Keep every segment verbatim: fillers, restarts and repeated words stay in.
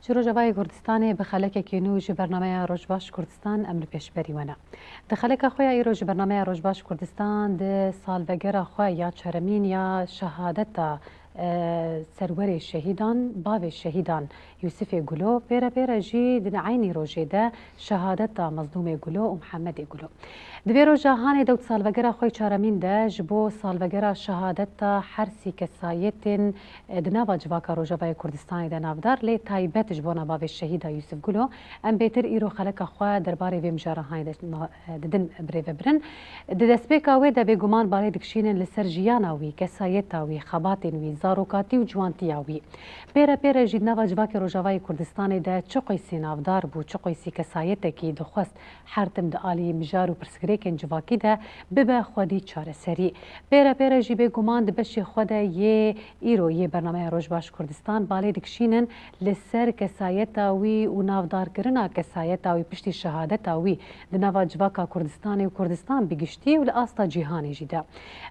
Ji Rojavayê Kurdistanê bi xelekekî nû ji bernameya Rojbaş Kurdistan em li pêşberî we ne. Di xeleka xwe ya îro ji bernameya Rojbaş Kurdistan di salvegera xwe ya çaremîn ya şehadeta, e, serwerê şehîdan, bavê şehîdan Yûsifê Gulo, pêre pêre jî di eynî rojê de şehadeta Mezlûmê Gulo û Mihemedê Gulo. Di vê roja hanê dewt salvegera xwe çaremîn de ji bo salvegera şehadeta her sî kesayetên, e, di nava civaka Rojavayê Kurdistanê de navdar, lê taybet ji bona bavê şehîda Yûsif Gulo, em bêtir îro xeleka xwe derbarê vê mijara hanê de, e, didin birêvebirin. Di destpêka wê de bêguman balê dikişînin li ser jiyana wî, kesayeta wî, xebatên wî, zarokatî û ciwantiya wî. Pêre pêre jî di nava civakê Rojavayê Kurdistanê de çi qeysî navdar bû, çi qeysî kesayetekî dixwest her tim di alî mijar û pirsgirêkên civakî de bibe xwedî çareserî. Pêre pêre jî bêguman di beşê xwe de yê îro yê bernameya Rojbaş Kurdistan balê dikişînin li ser kesayeta wî û navdarkirina kesayeta wî piştî şehadeta wî di nava civaka Kurdistanê û Kurdistan bi giştî û li asta cîhanê jî de.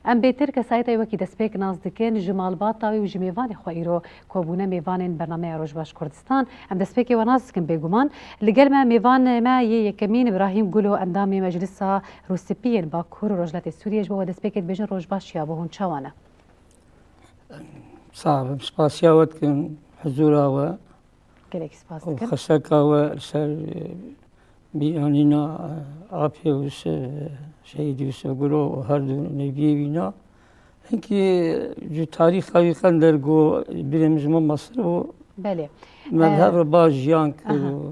Em bêtir kesayeta wî wekî destpêk nas dikin, ji malbata wî û ji mêvanê xwe îro ku bûne mêvanên bernameya Rojbaş Kurdistan. Em destpêkê we nas dikin bêguman. Li gel me mêvan me yê yekemîn Îbrahîm Gulo, endamê Meclisa Rûspiyên Bakur û Rojhilatê Sûriyê, ji bo we destpêkê dibêjin rojbaş ya bo hûn çawa ne? Sax bim, spasiya we dikim, hizûra we Gelek spas û dikim. Xeseka we li ser, e, bîranîna, e, apê Yûsif, e, Şehîd Yûsif Gulo û her du neviyê wîna. Hinkî ji tarîxa wî qender ku birê min ji min mestir bû. Belê. Me bi E, hev re baş jiyan kir aha. û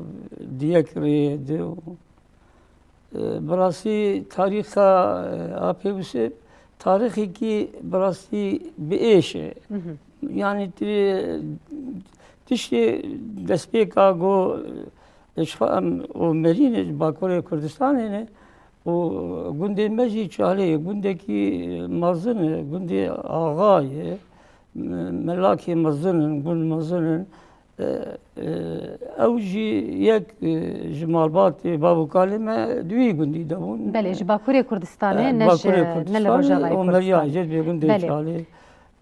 di yek rêyê de û, e, bi rastî tarîxa, e, apê Yûsif tarîxekî bi rastî bi êş e. Mhm. Yani ti-, tiştê destpêka ku, e, ji xwe em û merî ne, ji Bakurê Kurdistanê ne, û gundê me jî Çalê ye, gundekî mezin e, gundê axa ye, me-, melakê mezin in, gund mezin in. E, e, ew jî yek, e, ji malbatê bav û kalê me di wî gundî de bûn. Belê, ji Bakurê Kurdistanê, E, ne ji, Bakurê ne li Kurdistanê Rojavayê û meriya Kurdistanê. jê dibê gundê Belê. Çalê.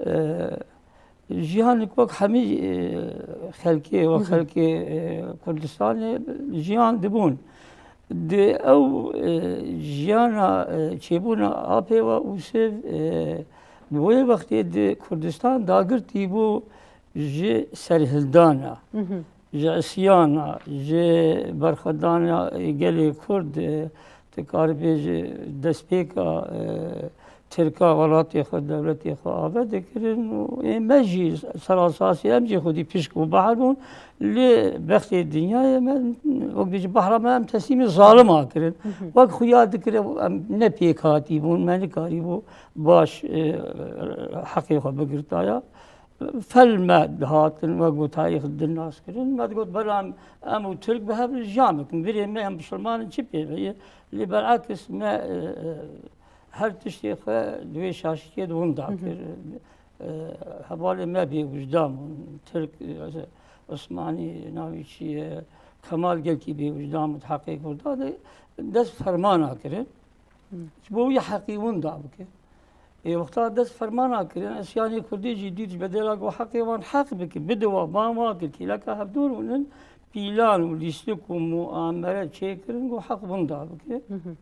E, Jiyan wek hemî, e, xelkê, wek Hı hı. xelkê, e, Kurdistanê jiyan dibûn. Di ew, e, jiyana, e, çêbûna apê we Ûsiv, e, di wê wextê di Kurdistan dagirtî bû ji serhildana, Hı hı. ji îsyana, ji berxwedana gelê Kurd, e, tu karibêjî destpêka, e, Tirka welatê xwe, dewletê xwe ave dikirin û ê me jî serasasî em jî xwedî pişk û bahar bûn. Lê bextê dinyayê me, wek bêjî bahra me em teslîmê zalima kirin. Hı hı. Wek xuya dikire em ne pêk hatî bûn, me nikarîbû baş, e, heqê xwe bigirtaya. Fel me dihatin, wek ku tarîx din nas kirin. Me digot, belam em û Tirk bi hev re jiyan bikin. Birê me em bisilman in, çi pê ve ye? Lê berakis me, e, e, her tiştê xwe di wê şaşitiyê de winda Hı hı. kir. E, hevalê me bêwijdan bûn. Tirk, e, Osmanî navî çi ye? Kemal gelkî bêwijdan bû di heqê Kurda de. Dest fermana kirin. Hı. Ji bo wî heqî winda bike. Ê wexta dest fermana kirin, îsyanê Kurdî jî dît ji bedêla ku heqê wan heq bike, bide wan, ba wan kir, kêleka hevdû rûnin, pîlan û lîstik û muamere çêkirin ku heq winda bike. Hı hı.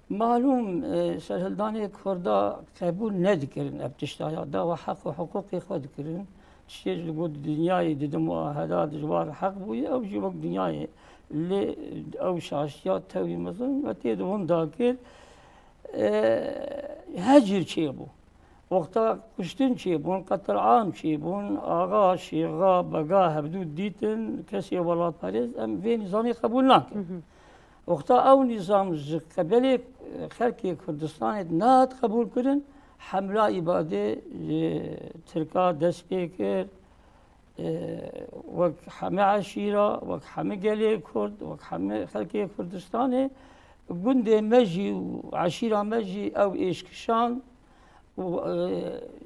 Malûm, e, serhildanê Kurda qebûl nedikirin ev tişta ya, dawa heq û hiqûqê xwe dikirin. Tiştê ji ku di dinyayê dide muaheda ji wan re heq bûye, ew jî wek dinyayê. Lê ew şaştiya tewî mezin me tê de winda kir. E, hecir çêbû. Wexta kuştin çêbûn, qetil am çêbûn, axa, şêxa, bega hevdû dîtin, kesê welatparêz em vê nîzamê qebûl nakin. Hı hı. Wexta ew nîzam ji qebelê xelkê Kurdistanê nehat qebûl kirin, hemla îbadê ji Tirka dest pê kir. E, wek heme eşîra, wek heme gelê Kurd, wek heme xelkê Kurdistanê, gundê me jî û eşîra me jî ew êş kişand û, e,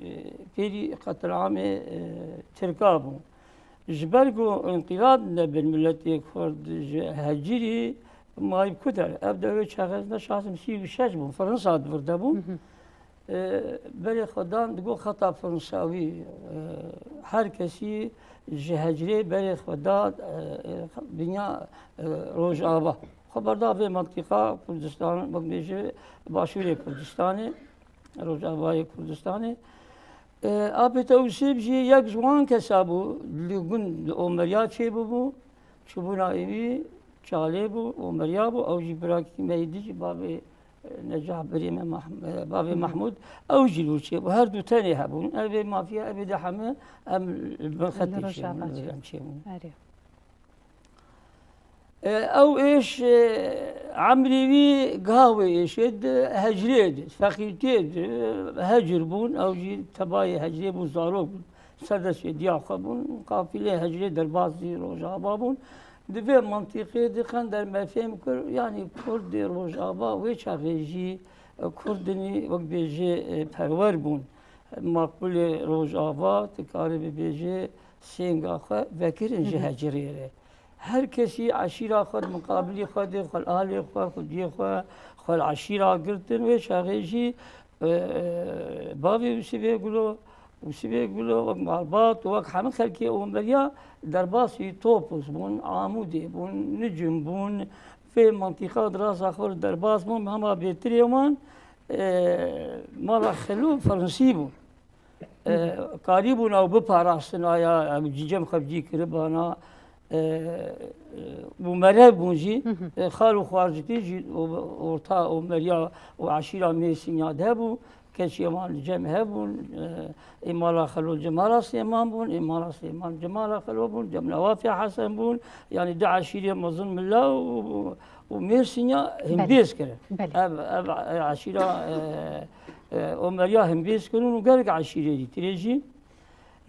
e, pêrî qetilamê, e, Tirka bû. Ji ber ku înqilab nebin, miletê Kurd ji hecirî mayî bi ku der. Ev dewê çaxezne şasim sî û şeş bûn, Fransa di vir de bûn. Hı hı. E, berê xwe dan digo xeta Firsawî. E, her kesî ji hecrê berê xwe da, e, e, dinya, e, Rojava. Xwe berda vê mentiqa Kurdistan, wek bêje Başûrê Kurdistanê, Rojavayê Kurdistanê. E, Apê Tewsîf jî yek ji wan kesa bû, li gund li Omeriya çêbûbû. Çûbûna wî çalê bû, Omeriya bû, ew jî birakî me yê dî jî bavê, e, Necah birê me Mahm-, e, bavê Hı hı. Mahmûd, ew jî li wir çêbû. Her du tenê hebûn. Ev ê mafiya, ev ê de heme em li bin Li xetê Rojava çêbûn, çê. em çêbûn. Erê. E, ew êş, e, emrê wî giha wê êşê di hecrê di, feqîrtiyê di, hecir bûn, ew jî tebayê hecrê bûn, zarok bûn. Ser destê diya xwe bûn, qafîlê hecrê derbasî Rojava bûn. Di vê mentiqê di qender me fêm kir, yanî Kurdê Rojava wê çaxê jî, e, Kurdinî wek bêjê, e, perwer bûn. Maqbulê Rojava, tu karî bibêjê, sênga xwe vekirin ji Hı hı. hecirê re. Her kesî eşîra xwe di miqabilî xwe de, xwe li alê xwe, xwe cihê xwe, xwe li eşîra girtin. Wê çaxê jî, e, e, bavê Yûsifê Gulo, Yûsifê Gulo wek malbat û wek hemî xelkê Omeriya derbasî Topuz bûn, Amûdê bûn, Nicim bûn. Vê mentiqa di rasa xwe de derbas bûn, hema bêtirê wan, e, mala Xelo Fransî bûn. E, karîbûn ew biparastin, aya, ew cî cem xwe bi cî kiribana, e, e, û merev bûn jî, Hı hı. e, xal û xwarzikî jî û orta û meriya û eşîra Mêrsînya de hebû, keçê wan li cem hebûn, e, ê mala Xelo Cemala Sêman bûn, ê mala Sêman Cemala Xelo bûn, Cem Lewafya Hesen bûn, yanî du eşîrê mezin Mila û, û Mêrsînya Belê. hembêz kirin. Belê. Ev, ev, e, eşîra, e, E, Omeriya hembêz kirin û gelek eşîrê dîtirê jî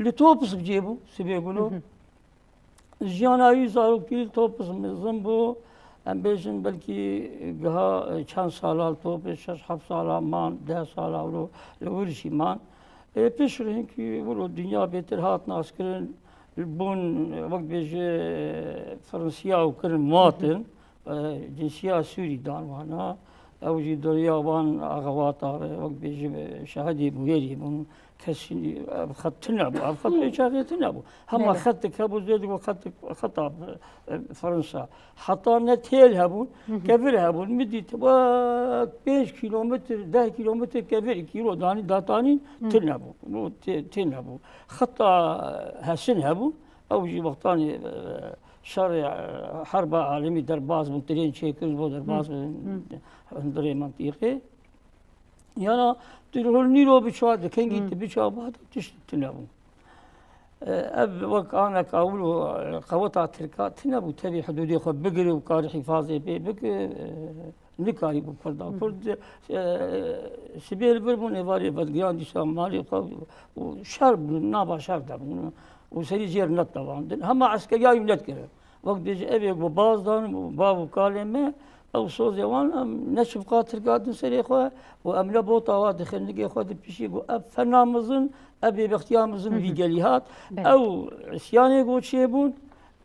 li Topis bi cê bû, sibê gulo. Hı hı. Jiyana wî zarokî li Topis mezin bû. Em bêjin belkî giha, e, çend sala li Topis, şeş heft sala man, deh sala wilo li wir jî man. E, piştre hinkî wilo dinya bêtir hat naskirin, bûn, wek bêje, Fransiya û kirin Hı hı. muwatin. E, cinsiya Sûrî dan wana. Ew jî doriya wan axewata, wek bêjim, şahidê bûyerî bûn. Kesî ev xet tune bû. Ev xet Hı. pêçaxê tune bû. Hema Belê. xetik hebû, zê digo xetik, xeta, e, Fransa. Heta ne têl hebûn, Hı hı. kevir hebûn. Min dît, wek pênc kîlometr, deh kîlometr kevir, kîlo danî datanîn, Hı. tune bû. Bu tê-, tune bû. Xeta Hesin hebû. Ew jî wextanê, e, şerê, e, herba alemî derbas bûn, tirên çêkirin bo derbas Hı. bûn, Hı. hundirê mentiqê. Yana tu hol nîro biçwa, di kengî Hı. tu biçwa, ba tişt tune bû. E, ev wek aneka wilo, e, qeweta Tirka tune bû, tevî hudûdê xwe bigire û karî hîfazê pê bike, e, nikarî bû Kurda. Hı hı. Kurd, e, sibê li vir bûn, êvarê vedigiran dîsa malê xwe û şer bûn, nava şer de bûn û serî jêr netewandin. Hema eskeriya wî net kirin. Wek dibêje, ev ê ku baz dan û bav û kalê me, ew sozê wan em ne çifqa Tirka din serê xwe û em ne bota wa dixin nigê xwe di pişî ku ev fena mezin, ev bêbextiya mezin Hı hı. vî gelî hat. Belê. Ew îsyanê ku çêbûn,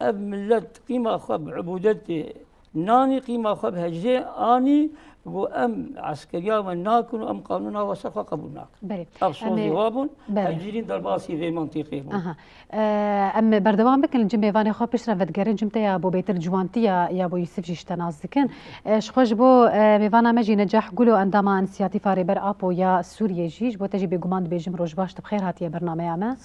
ev millet qîma xwe bi ubûdetê nanî, qîma xwe bi hecrê anî, got, em eskeriya we nakin û em qanûna we ser xwe qebûl nakin. Belê. Ev Em ê sozê wa bûn, Belê. hecirîn derbasî vê mantîqê bûn. Aha. Em berdewam bikin, li cem mêvanê xwe piştre vedigerin, cim te ya bo bêtir ciwantiya ya bo Yusuf jî ji te nas dikin. E, ji xwe ji bo, e, mêvana me jî Necah Gulo, endama Înisiyatîfa Rêber Apo ya Sûriyê jî, ji bo te jî bêguman dibêjim roj baş, tu bi xêr hatiye bernameya me.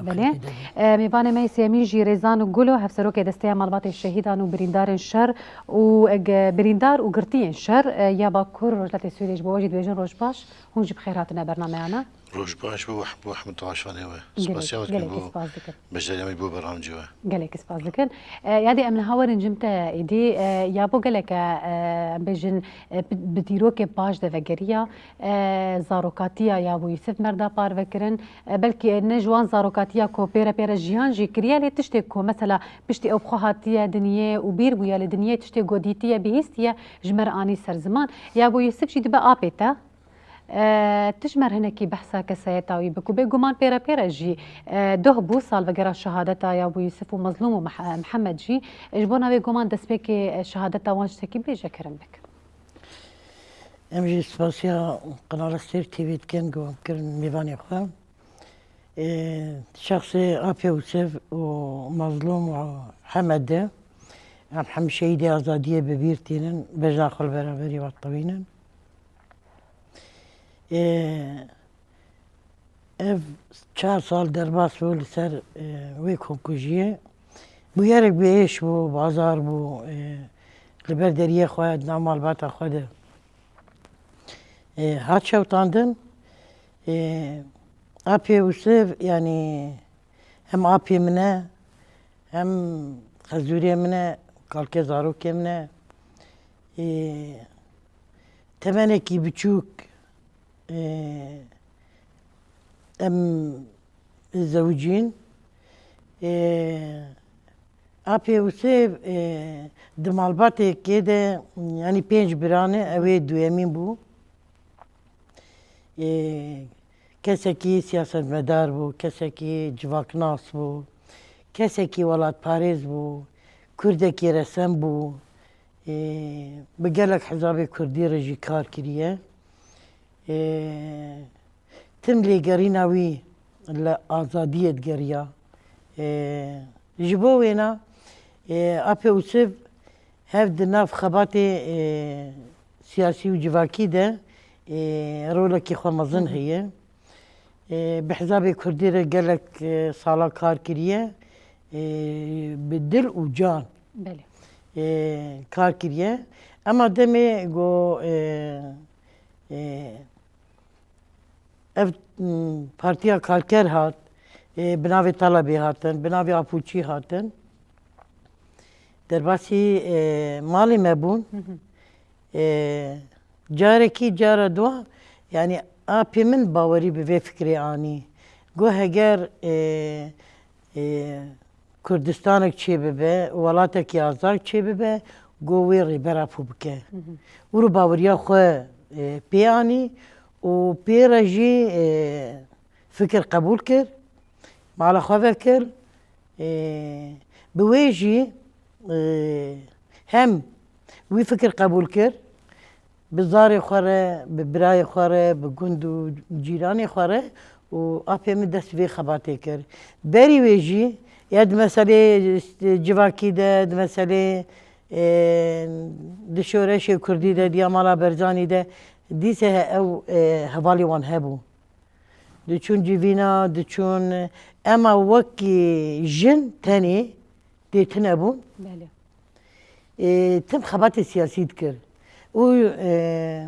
Belê. E, mêvanê me yê sêyemîn jî Rêzan Gulo, hevserokê Desteya Malbatê Şehîdan û Birîndarên Şer û, e, ge-, Birîndar û Girtiyên Şer, e, ya Bakur Rojhilatê Sûriyê, ji bo we jî dibêjin roj baş. Hûn jî bi xêr hatine bernameya me. Roj baş bo we, bo hemû temaşevanê we. Gelek, Spasiya dikim gelekî bo spas dikim. Beşdarî me bo bernamecê we. Gelekî spas dikin. E, yadî em niha werin cim te êdî, e, ya bo geleke, e, em bêjin, e, bi, bi dîrokê baş de vegeriya, e, zarokatiya ya bo Yusuf merda parve kirin. E, belkî ne ji wan zarokatiya ku pêre pêre jiyan jî kiriye, lê tiştê ku mesela piştî ew bi xwe hatiye dinyê û bîr bûye li dinyê, tiştê ku dîtiye, bihîstiye, ji me re anî ser ziman. Ya bo Yusuf jî dibe apê te. E, tu ji me re hinekî behsa kesayeta wî bik û bêguman pêre pêre jî, e, doh bû salvegera şehadeta ya bo Yusuf û Mezlûm û Meh-, Mihemed jî. E, ji bona wê guman destpêkê, e, şehadeta wan ji te kî bêje kerem bik. Em jî spasiya Qinala Sêr T V dikin ku em kirin mêvanê xwe. Ê, şexsê Apê Ûsev û Mazlûm û Hemed de, em hemî şehîdê azadiyê bi bîr tînin, bejna xwe li beraberî ve tewînin. Ê, Ev çar sal derbas bû li ser, e, wê komkujiyê. Bûyerek bi êş bû, bazar bû, e, li ber deriyê xwe, di nav malbata xwe de, e, hat şewitandin. E, Apê Ûsev, yanî hem apê min e, hem xezûrê min e, kalkê zarokê min e. E, temenekî biçûk, Ê, em zewicîn. Ê, Apê Ûsev, ê, di malbatê kê de, yanî pênc bira ne, ew ê duyemîn bû. Ê, kesekî siyasetmedar bû, kesekî civaknas bû, kesekî welatparêz bû, kurdekî resen bû. Ê, bi gelek hizabê kurdî re jî kar kiriye. Ê, tim lêgerîna wî li azadiyê digeriya. Ê, ji bo wêna, ê, Apê Ûsiv hev di nav xebatê, ê, siyasî û civakî de, ê, rolekî xwe mezin heye. Ê, bi hizabê kurdî re gelek, ê, sala kar kiriye. Ê, bi dil û can, Belê. ê, kar kiriye. Ema demê go, ê, ê, ev, m, Partiya Karker hat, ê, bi navê Talebê hatin, bi navê Apoçî hatin. Derbasî, ê, malê me bûn. Hı hı. Ê, carekî cara dua, yanî apê min bawerî bi vê fikrê anî. Got heger, ê, ê, Kurdistanek çêbibe, welatekî azad çêbibe, got wê Rêber Apo bike. Hı hı. Wilo baweriya xwe, e, pê anî û pê re jî, e, fikir qebûl kir, mala xwe vekir. E, bi wê jî, e, hem wî fikir qebûl kir, bi zarê xwe re, bi birayê xwe re, bi gund û cîranê xwe re û apê min dest vê xebatê kir. Berî wê jî ya di meselê civakî de, di meselê, e, di şoreşê kurdî de, di ya mala Berzanî de, dîse he-, ew, e, hevalê wan hebû. Diçûn civîna, diçûn, ema wekî jin tenê dê tune bûn. Belê. Ê, tim xebatê siyasî dikir. Û, ê,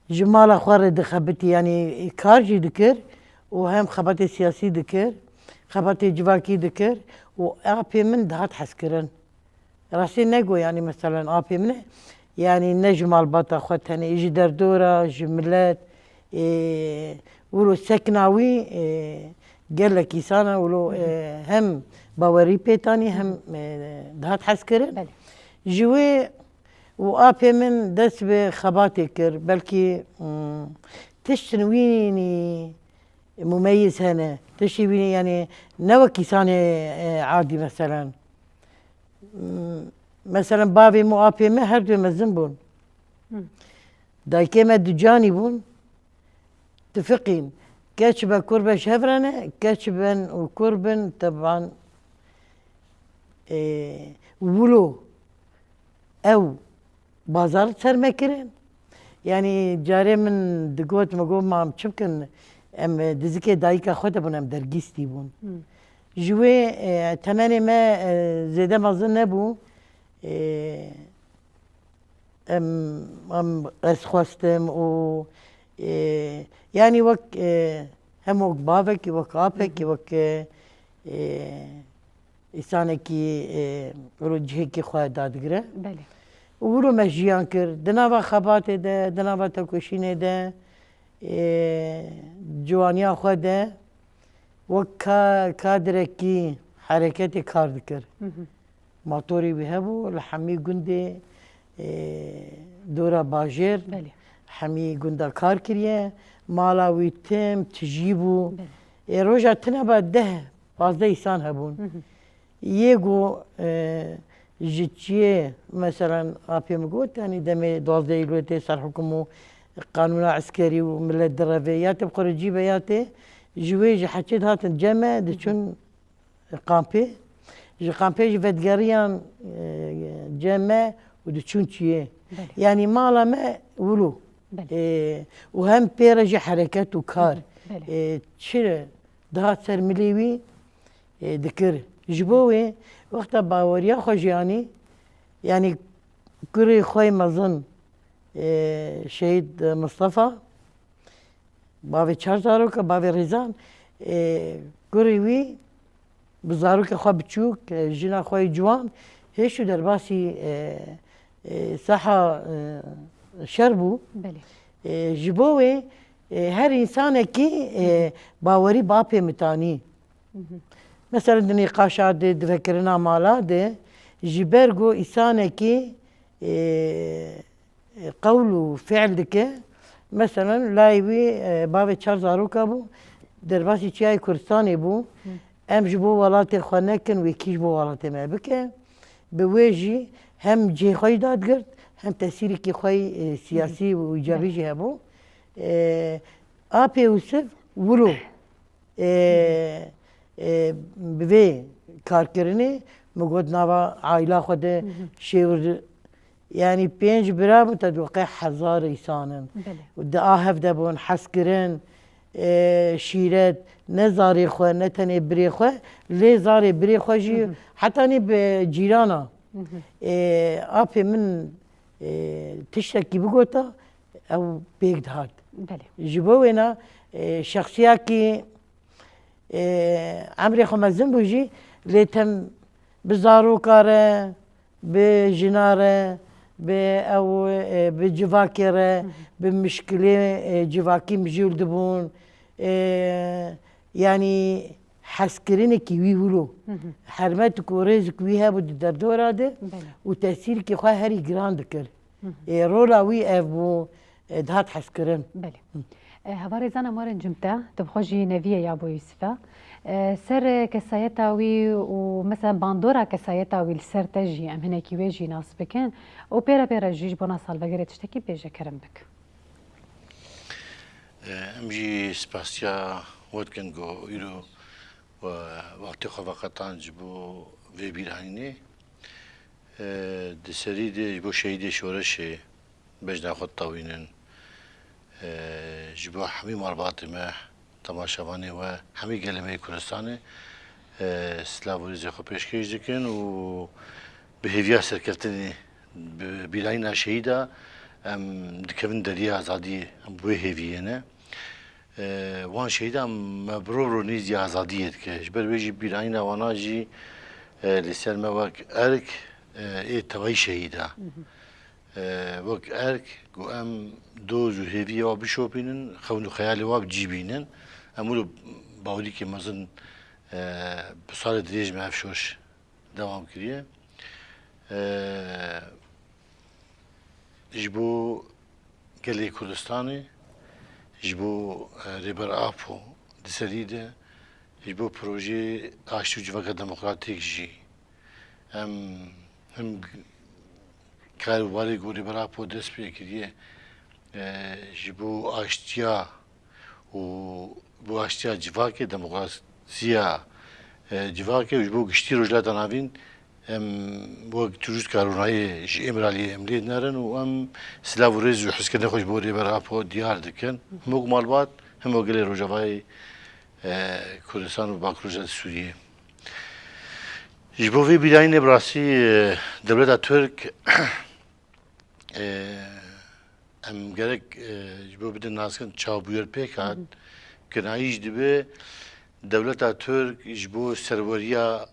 ji mala xwe re dixebitî, yanî kar jî dikir û hem xebatê siyasî dikir, xebatê civakî dikir û apê min dihat hezkirin. Rastî nego, yanî meselen apê min e. Yanî ne ji malbata xwe tenê, ji derdora, ji milet, ê, wilo sekna wî, ê, gelek îsana wilo, ê, hem bawerî pêtanî hem, ê, dihat hezkirin. Belê. Ji wê û apê min dest bi xebatê kir. Belkî, mm, tiştin wînî mumeyiz hene. Tiştî wînî, yanî ne wek îsanê, ê, adî meselen. M-, meselen bavê min û apê min her du mezin bûn. Hı. Dayikê me ducanî bûn. Tifiqîn. Keç be kur be ji hev re ne, keç ben û kur bin, teban, e, wilo ew bazar ser me kirin. Yanî carê min digot, min got, ma em çi bikin? Em, e, dizikê dayika xwe de bûn, em dergîstî bûn. Hmm. Ji wê, e, temenê me, e, zêde mezin nebû. E, em, em ez xwestim û, e, yanî wek, e, hem wek bavekî, wek apekî, Hı hı. wek, e, e, Însanekî, e, wilo cihekî xwe dadigire. Belê. Û wilo me jiyan kir. Di nava xebatê de, di nava tekoşînê de, e, ciwaniya xwe de wek ka-, kadrekî hereketê kar dikir. Hı hı. Motorê wî hebû, li hemî gundê, e, dora bajêr, Belê. hemî gunda kar kiriye. Mala wî tim tijî bû. Belê. E, roja tune be deh, pazdeh îsan hebûn. Hı hı. Yê ku, e, Ji çiyê, meselen, apê min got, yanî demê duwazdeh Eylûlê tê ser hukum û qanûna eskerî û milet direve, ya tê bi xwe re cî be ya tê, ji wê ji heçê dihatin cem me, diçûn kampê. Ji kampê jî vedigerîyan, e, cem me û diçûn çiyê. Belê. Yanî mala me wilo. Belê. E, û hem pê re jî hereket û kar. Hı hı. Belê. E, çi dihat ser milê wî, e, dikir. Ji bo wê wexta baweriya xwe jî anî, yanî kurê xwe yê mezin, e, Şehîd Mistefa, bavê çar zaroka, bavê Rêzan, e, kurê wî bi zarokê xwe biçûk, e, jina xwe yê ciwan hêşt û derbasî, e, e, saha, e, şer bû. Belê. E, ji bo wê, e, her însanekî, e, bawerî bi apê min anî. Hı hı. Mesela di nîqaşa de, di vekirina mala de, ji ber ku însanekî, e, e, qewl û fiil dike. Meselen, layê wî, e, bavê çar zaroka bû, derbasî Çiyayê Kurdistanê bû. Hı. Em ji bo welatê xwe nekin, wê kî ji bo welatê me bike. Bi wê jî hem cihê xwe jî dadigirt, hem tesîrîkî xwe yî, e, siyasî û îcabî jî hebû. E, Apê Yûsif wilo, e, e, bi vê karkirinê min got nava aîla xwe de Hı hı. şêwir, yanî pênc bira bûn, te digot qey hezar îsan in. Belê. Û di a hev de bûn, hez kirin, e, şîret, ne zarê xwe, ne tenê birê xwe, lê zarê birê xwe jî, Hı hı. hetanî bi cîrana. Hı hı. E, apê min, e, tiştekî bigota, ew pêk dihat. Belê. Ji bo wêna, e, şexsiyakî, e, emrê xwe mezin bû jî, lê tem bi zaroka re, bi jina re, bi ew, e, bi civakê re, Hı hı. bi mişkilê, e, civakî mijûl dibûn. E, yanî hezkirinekî wî wilo. Hı hı. Hermetik û rêzik wî hebû di derdora de Belê. û tesîrkî xwe herî giran dikir. Hı hı. E, rola wî ev bû, e, dihat hezkirin. Belê. Hı. E, hevalê Rêzan, em werin cem te, tu bi xwe jî neviyê ya bo Yûsife. E, ser kesayeta wî û mesela bandora kesayeta wî li ser te jî em hinekî wê jî nas bikin û pê re pê re jî ji bona salvegerê tiştekî bêje, kerem bik. E, em jî spasiya we dikin ku îro we wextê xwe veqetan ji bo vê bîranînê. E, di serî de ji bo şehîdê şoreşê bejna xwe ditewînin. E, ji bo hemî malbatê me, temaşevanê we, hemî gelê me yê Kurdistanê, e, silav û rêzê xwe pêşkêş dikin û bi hêviya serkeftinê, bi bîrayîna şehîda em dikevin deriyê azadiyê, em bi wê hêviyê ne. E, wan şehîdan me bi ro bi ro nêzî azadiyê dike. Ji ber wê jî bîrayîna wana jî, e, li ser me wek erk, e, ê tevayî şehîda. Hı hı. E, wek erk ku em doz û hêviyê wa bişopînin, xewn û xeyalê wa bi cî bînin. Em wilo bawerîkê mezin, e, bi salê dirêj me ev şoş dewam kiriye. E, ji bo gelê Kurdistanê, ji bo, e, Rêber Apo di serî de, ji bo projeyê aştî û civaka demokratîk jî em him g-, kar û barê ku Rêber Apo dest pê kiriye, e, ji bo aştiya û bo aştiya civakê, demokrasiya, e, civakê û ji bo giştî Rojhilata Navîn, em wek Tirûska Ronayê ji Îmraliyê em lê dinerin û em silav û rêz û hizkirinê xwe ji bo Rêber Apo diyar dikin. Hemok malbat, hemok gelê Rojavayê, e, Kurdistan û Bakur Rojhilatê Sûriyê. Ji bo vê bîrayînê bi rastî, e, dewleta Tirk, e, em gerek, e, ji bo bidin naskin çavbûyer pêk hat. Hı hı. Kinayî jî dibe dewleta Tirk ji bo serweriya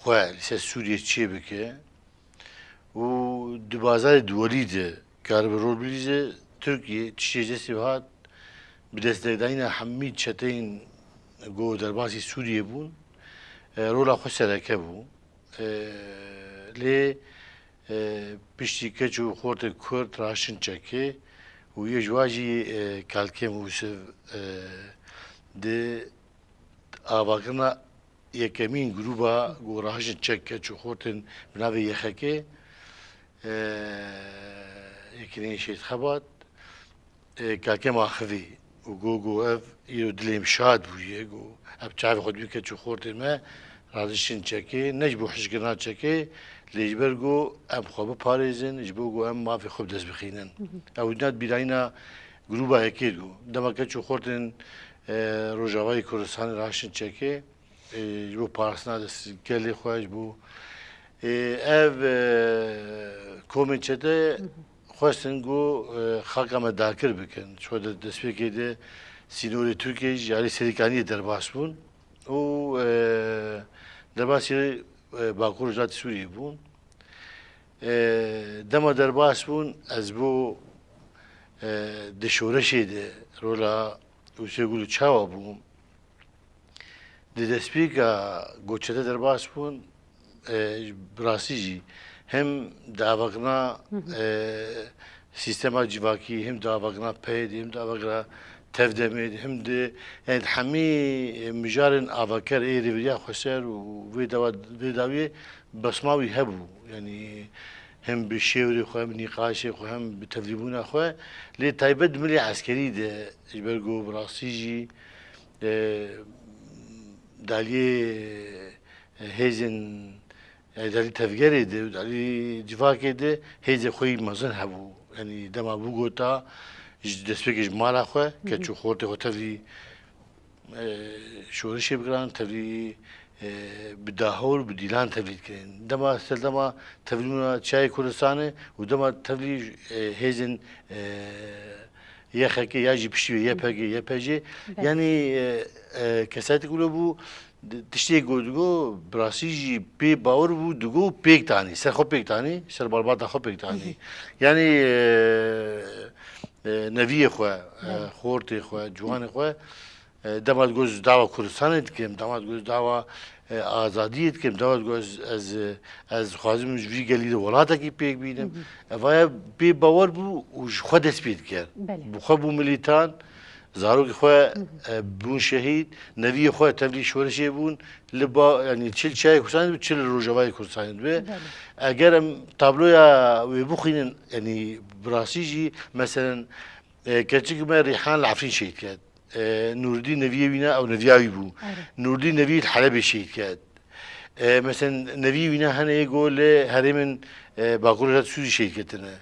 xwe li ser Sûriyê çêbike û di bazarê duwelî de karibe rol bilîze. Tirkiye tiştê ji destê ve hat, bi destnedayîna hemî çeteyên ku derbasî Sûriyê bûn, e, rola xwe sereke bû. E, lê, e, piştî keç û xortê Kurd raştin çekê û yê ji wa jî, e, Kalkêm Ûsiv, e, di avakirina yekemîn grûba ku rahiştin çek, keç û xortên bi navê Y X K, e, Yekîneyên Şehîd Xebat, e, Kalkê Maxivî û got, got, ev îro dilê min şad bûye, got, ev çavê xwe dibîn keç û xortê me radiştin çekê, ne ji bo hişkirina çekê, lê ji ber got em xwe biparêzin, ji bo got em mafê xwe bi dest bixînin. Ew dina bîrayîna grûba yekê got. Dema keç û xortên, e, Rojavayê Kurdistanê rahiştin çekê, e, ji bo parastina dest gelê xwe, ji bo, e, ev, e, komên çete xwestin ku, e, xaka me dakir bikin. Ji xwe de destpêkê de sînorê Tirkiyeyê ji alî Serîkaniyê derbas bûn û, e, derbasî, e, Bakur Rojhilatê Sûriyê bûn. E, dema derbas bûn, ez bo, e, di şoreşê de rola Ûsê Gulû çawa bû? Di destpêka ku çete derbas bûn, e, bi rastî jî hem di avakirina, e, sîstema civakî, hem di avakirina peyê de, hem di avakirina tevdemê de, hem di, yani, hemî, e, mijarên avaker ê Rêveriya Xweser û vê dawa, vê dawiyê besma wî hebû. Yani, hem bi şêwrê xwe, hem bi nîqaşê xwe, hem bi tevlîbûna xwe. Lê taybet di milê eskerî de, ji ber ku bi rastî jî, e, daliyê, e, hêzên, e, dalî tevgerê de, dalî civakê de hêzê xwe yî mezin hebû. Yanî dema bû gota, ji destpêkê ji mala xwe, keç û xortê xwe tevlî, e, şorişê bikirin, tevlî, e, bi dahor, bi dîlan tevlî dikirin. Dema, serdema tevlîbûna çiyayê Kurdistanê û dema tevlî, e, hêzên, e, Y X K ya jî piştî wê Y P G, Y P G. Belê. Yanî, e, e, kesayetî ku wilo bû, di-, tiştê ku digo, bi rastî jî pê bawer bû, digo pêk tanî, ser xwe pêk tanî, ser malbata xwe pêk tanî. Yanî, e, e, neviyê xwe, e, belê, xortê xwe, ciwanê xwe, e, dema digo ez dawa Kurdistanê dikim, dema digo ez dawa, e, azadiyê dikim, dema digo ez, ez, e, ez dixwazim ji vî gelî de welatekî pêk bînim. Ev aya pê bawer bû û ji xwe dest pê dikir. Belê. Bi xwe bû milîtan, zarokê xwe, e, bûn şehîd, neviyê xwe tevlî şoreşê bûn, li ba, yanî çi li Çiyayê Kurdistanê dibe, çi li Rojavayê Kurdistanê dibe. Belê. Eger em tabloya wê bixwînin, yanî bi rastî jî, meselen, e, keçik me Rîhan li Efrîn şehîd ket. E, Nûrdîn neviyê wî ne, ew neviya wî bû. Are. Nûrdîn neviyê li Helebê şehîd ket. E, meselen, neviyê wî ne hene yê go li herêmên, e, Bakur Rojhilat Sûrî şehîd ketine.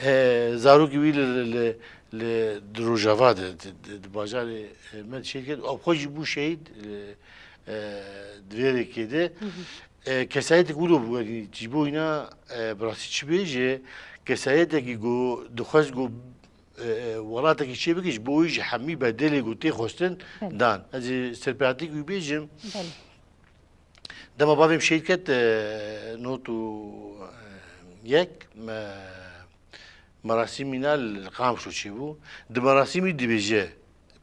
E, zarokê wî li, li, li, di Rojava de, di, di, di bajarê, e, me de şehîd ket. Ew xwe jî bû şehîd, e, e, di vê rêkê de. E, kesayetê ku wilo bû, yanî ji bo wîna, e, bi rastî çi bêje, kesayetekî ku dixwest ku, e, e, welatekî çê bike, ji bo wî jî hemî bedelê ku tê xwestin, belê, dan. Ez ê serpêhatî wî bêjim. Belê. Dema bavê min şehîd ket, e, not û, e, yek, me, merasîmîna li Qamişlo çêbû. Di merasîmî dibêje,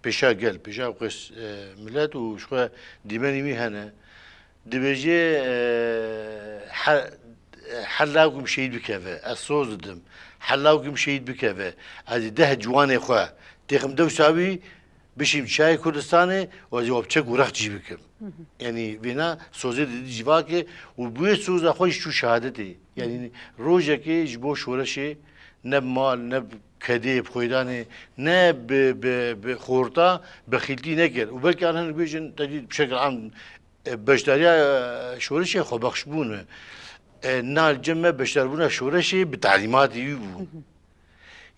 pêşa gel, pêşa xwe, e, milet û ji xwe dîmenî wî hene. Dibêje, e, he-, her lawik min şehîd bikeve, ez soz didim. Her lawik min şehîd bikeve, ez ê deh ciwanê xwe têxim dewsa wî, bişîm çiyayê Kurdistanê û ez ê wan bi çek û rex cî bikim. Yanî vêna sozê didî civakê û bi wê soza xwe jî çû şehadetê. Yanî rojekê ji bo şoreşê ne bi mal, ne bi kedê, bi xwêdanê, ne bi, bi, bi xorta bexîltî nekir. Û belkî an hin bêjin, te dî bi şekil am, e, beşdariya, e, şoreşê xwebexş bûn e. E, na li cem me beşdarbûna şoreşê bi talîmatê wî bû.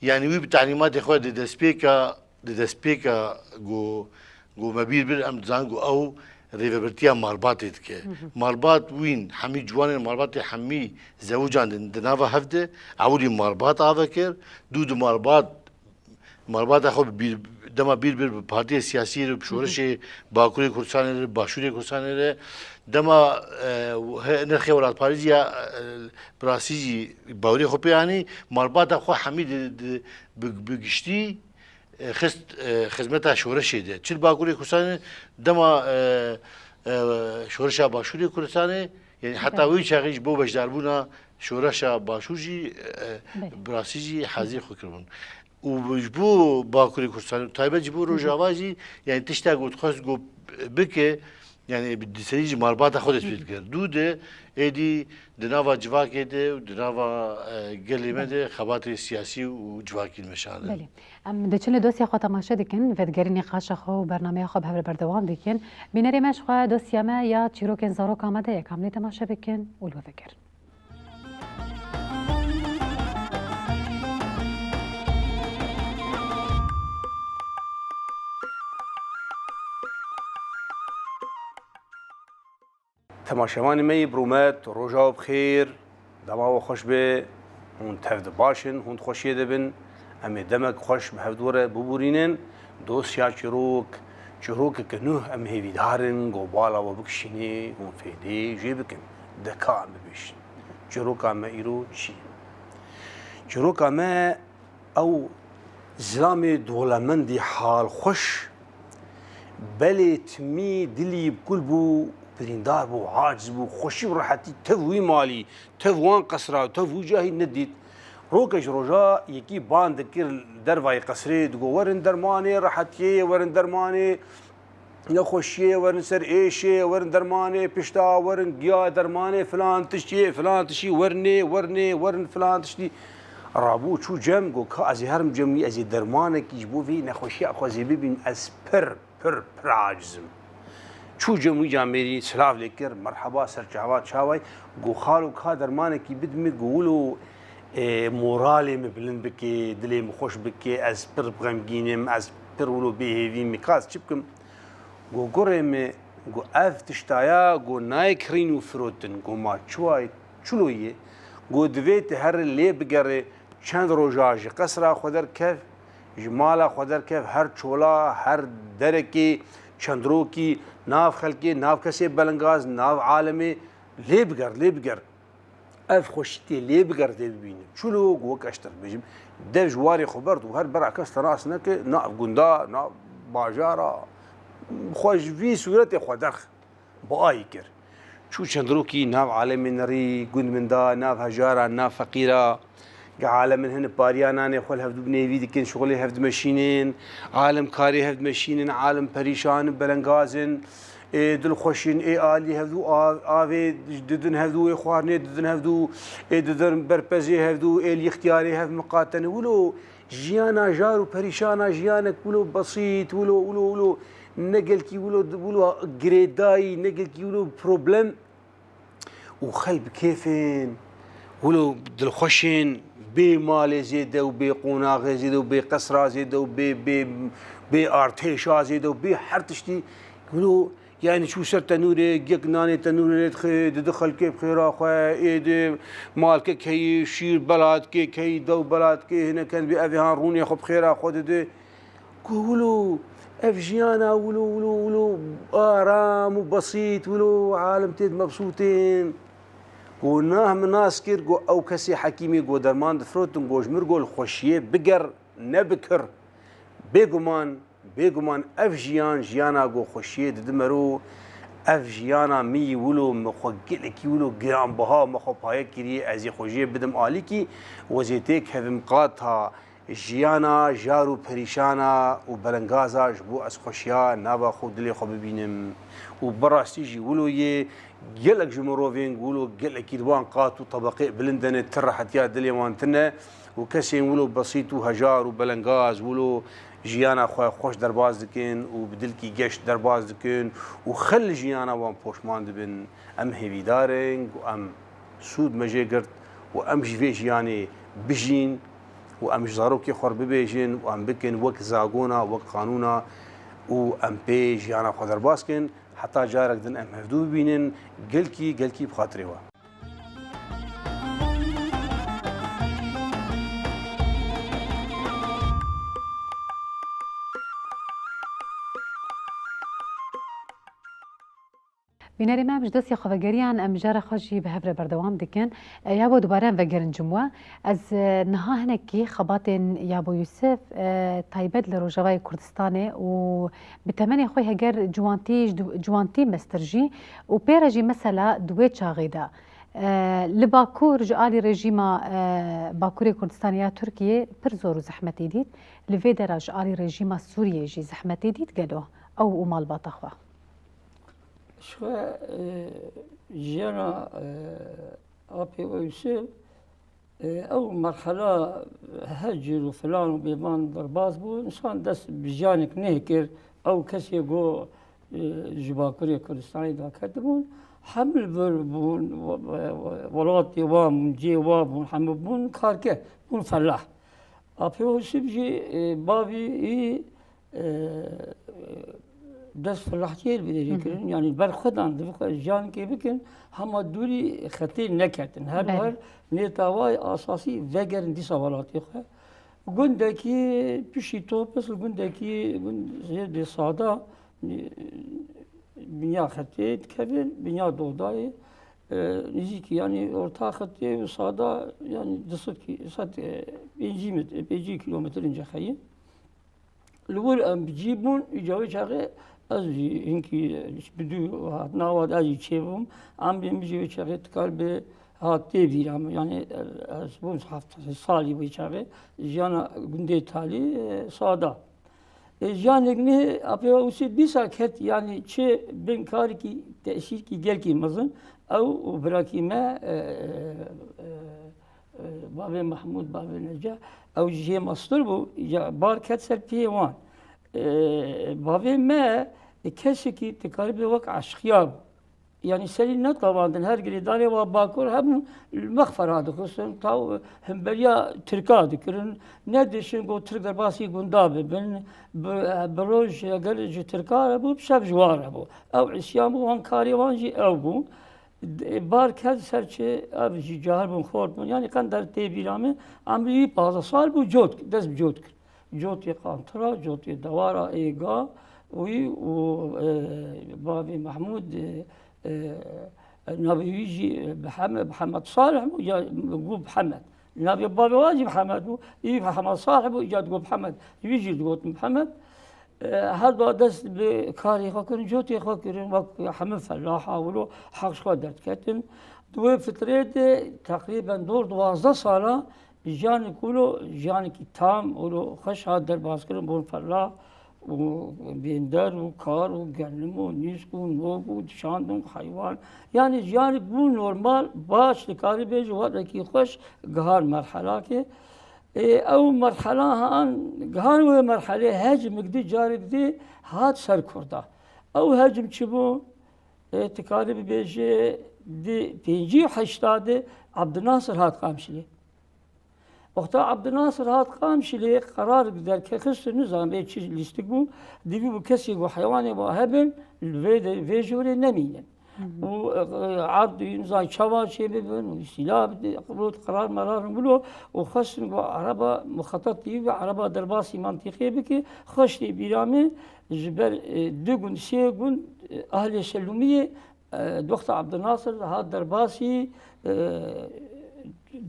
Yanî wî bi talîmatê xwe di destpêka, di destpêka ku, ku me bîr bir, em dizanin ku ew rêvebirtiya malbatê dike. Malbat wîn, hemî ciwanên malbatê hemî zewicandin di nava hev de, ewilî malbat ave kir, dû di malbat, malbata xwe bi bîr, dema bîr bir bi partiyê siyasî re, bi şoreşê Bakurê Kurdistanê re, Başûrê Kurdistanê re, dema, e, he-, nirxê welatparêziya, e, bi rastî jî bawerê xwe pê anî, malbata xwe hemî di, di, bi, bi giştî, e, xist, e, xizmeta şoreşê de. Çi li Bakurê Kurdistanê dema, e, e, şoreşa Başûrê Kurdistanê, yanî heta, belê, wê çaxê ji bo beşdarbûna şoreşa Başûr jî, e, belê, bi rastî jî hazî xwe kiribûn. Û ji bo Bakurê Kurdistanê, taybet ji bo Rojava jî, yanî tişta ku dixwest ku bike, Yani bi di serî jî malbata xwe dest pê dikir. Dû de êdî di nava civakê de û di nava, e, gelê me de xebatê siyasî û civakî meşandin. Belê. Em diçin li dosya xwe temaşe dikin, vedigerî nîqaşa xwe û bernameya xwe bi hev re berdewam dikin. Bînerê me ji xwe dosya me ya çîrokên zaroka me de ye, em lê temaşe bikin û li we vegerin. Temaşevanê me yê birûmet, roja we bi xêr, dema we xweş be, hûn tev de baş in, hûn di xweşiyê de bin, em ê demek xweş bi hev dû re bibûrînin. Dosya çîrok, çîrokeke nû em hêvîdar in, ku bala we bikişînê, hûn fêdê jê bikin. Deka em bibêjin. Çîroka me îro çi ye? Çîroka me ew zilamê dolemendî halxweş, belê timî dilî bi kul bû, birîndar bû, aciz bû, xweşî û rehetî tev wî malî, tev wan qesra, tev wî cahî nedît. Roke ji roja yekî ban dikir dervayê qesrê, digo, "Werin dermanê rehetiyê, werin dermanê nexweşiyê, werin ser êşê, werin dermanê pişta, werin giya dermanê filan tiştiyê, filan tiştî, werinê, werinê, werin filan tiştî." Rabû çû cem, got, "Ka ez ê herim cem wî, ez ê dermanekî ji bo vê nexweşiya xwe zê bibînim, ez pir, pir, pir aciz im." Çû cem wî camêrî silav lê kir, "Merheba, ser çava çaway?" Got, "Xalo, ka dermanekî bidimê?" Got, "Wilo, e, moralê min bilind bike, dilê min xweş bike, ez pir xemgîn im, ez pir wilo bêhêvî me, ka ez çi bikim?" Got, "Gurê me," got, "ev tiştaya," got, "nayê kirîn û firotin." Got, "Ma çi wayê, çilo yê?" Got, "Divê tu here lê bigerê, çend roja ji qesra xwe derkev, ji mala xwe derkev, her çola, her derekê çendrokî, nav xelkê, nav kesê belengaz, nav alemê lê biger, lê biger. Ev xweşî tê lê biger, tê bibîne." Çilo, got, "Wek ez te bêjim, dev ji warê xwe berd û her bera kes te nas neke, nav gunda, nav bajara, xwe ji vî sûretê xwe derx." Bi ayî kir. Çû çendrokî nav alemê nerî, gund min da, nav hejara, nav feqîra. Ge alem in hin pariya nanê xwe li hevdû bi nêvî dikin, şixulê hev dimeşînin, alem karê hev dimeşînin, alem perîşan in, belengaz in, ê dilxweş in, ê alî hevdû av-, avê didin hevdû, ê xwarinê didin hevdû, ê didin berpezê hevdû, ê li ixtiyarê hev miqate ne. Wilo jiyana jar û perîşana jiyanek wilo besît, wilo, wilo, wilo ne gelkî wilo, wilo girêdayî, ne gelkî wilo problem. Û xelk bi kêf in, wilo dilxweş in, bê malê zêde û bê qonaxê zêde û bê qesra zêde û bê, bê, bê artêşa zêde û bê her tiştî. Wilo, yani, çû ser tenûrê, gek nanê tenûrê lê dixe, didi xelkê bi xêra xwe, ê di malkek heyî, şîr beladkê heyî, dew beladkê, hinek ken bê evê han rûnê xwe bi xêra xwe didi. Got, "Wilo, ev jiyana wilo, wilo, wilo aram û besît, wilo alem tê di mebsûtên." Got, "Nah min nas kir," got, "ew kesê hekîmê got derman difirotin, got ji mir got li xweşiyê biger, ne bikir. Bêguman, bêguman ev jiyan, jiyana got xweşiyê didi mero, ev jiyana min yî wilo, min xwe gelekî wilo giranbiha, min xwe paye kiriye, ez ê xwejiyê bidim alîkî, we zê têkevim qata jiyana jar û perîşana û belengaza ji bo ez xweşiya nava xwe û dilê xwe bibînim. Û bi rastî jî wilo yê gelek ji mirovên wilo gelekî di wan qat û tebeqê bilind de ne, ti rehetiya dilê wan tine û kesên wilo besît û hejar û belengaz wilo jiyana xwe xweş derbas dikin û bi dilkî geş derbas dikin û xel li jiyana wan poşman dibin. Em hêvîdar in ku em sûd me jê girt û em ji vê jiyanê bijîn û em ji zarokê xwe re bibêjin û em bikin wek zagona, wek qanûna û em pê jiyana xwe derbas kin. Heta carek din em hevdû bibînin, gelkî, gelkî bi xatirê we. Bînerê me, em ji dosya xwe vegeriyan, em jara xwe jî bi hev re berdewam dikin. E, yabo dubare em vegerin cim we. Ez, e, niha hinekî xebatên yabo Yûsif, e, taybet li Rojavayê Kurdistanê û bi temenê xwe heger ciwantî ji du-, ciwantî mestir jî û pê re jî mesela di wê çaxê de, e, li Bakur ji alî rejîma, e, Bakurê Kurdistanê ya Tirkiyê pir zor û zehmetê dît. Li vê dera ji alî rejîma Sûriyê jî zehmetê dît gelo ew û malbata xwe. Şwe, e, jiyana, e, Apê Ewsê, e, ew merhela hecir û filan û bêvan derbas bû, însan dest bi jiyanek nehkir. Ew kesê ku, e, ji Bakurê Kurdistanê daketibûn, hemil vir bûn, we-, we-, we-, welatê wan bûn, cihê wan bûn, hemû bûn karker, bûn felah. Apê Ewsê jî, e, bavî wî, e, dest felahtiyê li vê derê kirin. Yanî ber xwe dan, divê xwe jiyankê bikin, hema dûrî xetê neketin. Her Belê. her nêtawayê asasî vegerin dîsa welatê xwe. Gundekî piştî Topis, gundekî gund zêdê Sada, e, binya xetê dikevin, binya Dodayê, e, nêzîkî, yanî orta xetê û Sada, yanî du sed kî-, sed, e, pêncî met-, pêncî kîlometre ince xeyî. Li wir em bi cî bûn, îca wê çaxê ez jî hinkî bi dû hat nava ez jî çêbûm. Emrê min jî wê çaxê dikar bi hat tê bîra min. Yanî ez bûm heft salî wê çaxê. Jiyana gundê Talî, e, Sada. E, jiyanek ne Apê Ewsê dîsa ket, yanî çi bin karekî tesîrkî gelkî mezin. Ew û birakî me, e, e, e, bavê Mehmûd, bavê Neca, ew jê mastir bû, ya bar ket ser piyê wan. E, bavê me, e, kesekî dikaribê wek eşqiya bû. Yanî serî netavandin, her girêdanê wa Bakur hebûn, li mexfera dixistin, taw himberiya Tirka dikirin. Nedişin ku Tirk derbasî gunda bibin, bi, bi roj eger ji Tirka re bû, bi şev ji wan re bû. Ew îsyan bû, wan karê wan jî ew bû. D-, bar ket ser çi, ev jî cahil bûn, xort bûn. Yanî qender tê bîra min, emrî wî pazdeh sal bû, cot, dest bi cot kir. Cotê Qantira, cotê Dewara Êga, wî û, e, bavê Mehmûd, e, e, navê wî jî Bihemed, Bihemed Salih bû, ya got Bihemed. Navê bavê wan jî Bihemed bû, î Bihemed Salih bû, îca digot Bihemed. Wî jî digotin Bihemed. E, her du dest bi karê xwe kirin, cotê xwe kirin, wek hemû felaha wilo heq ji xwe derdiketin. Di wê fitrê de teqrîben dor duwazdeh sala jiyanek wilo, jiyanekî tam wilo xweş hat derbaskirin, bûn felah û bênder û kar û genim û nîsk û nok û dişandin heywan. Yanî jiyanek bû normal, baş dikarî bêje wextekî xweş gihar merhelakê. Ê, ew merhela han, gihan wê merhelê hecmik dî, carek dî hat ser Kurda. Ew hecm çi bû? Ê, tu karî bibêjî di pêncî û heşta de Abdinasir hat Qamşilê. Wexta Abdinasir hat Qamşilê, qerar derkexistin, nizam bê çi lîstik bû, divî bû kesê ku heywanê wa hebin, li vê de, vê jorê nemînin. Hı hı. Û, e, e, erd û nizam çawa çê bibin, û sîlah bi-, rot qerar merar wilo, û xwestin ku ereba muxetat dî bi, ereba derbasî mantîqê bike, xweş tê bîra min, ji ber, e, du gund, sê gund, e, ahlê Selûmiyê, e, doxta Abdinasir hat derbasî, e,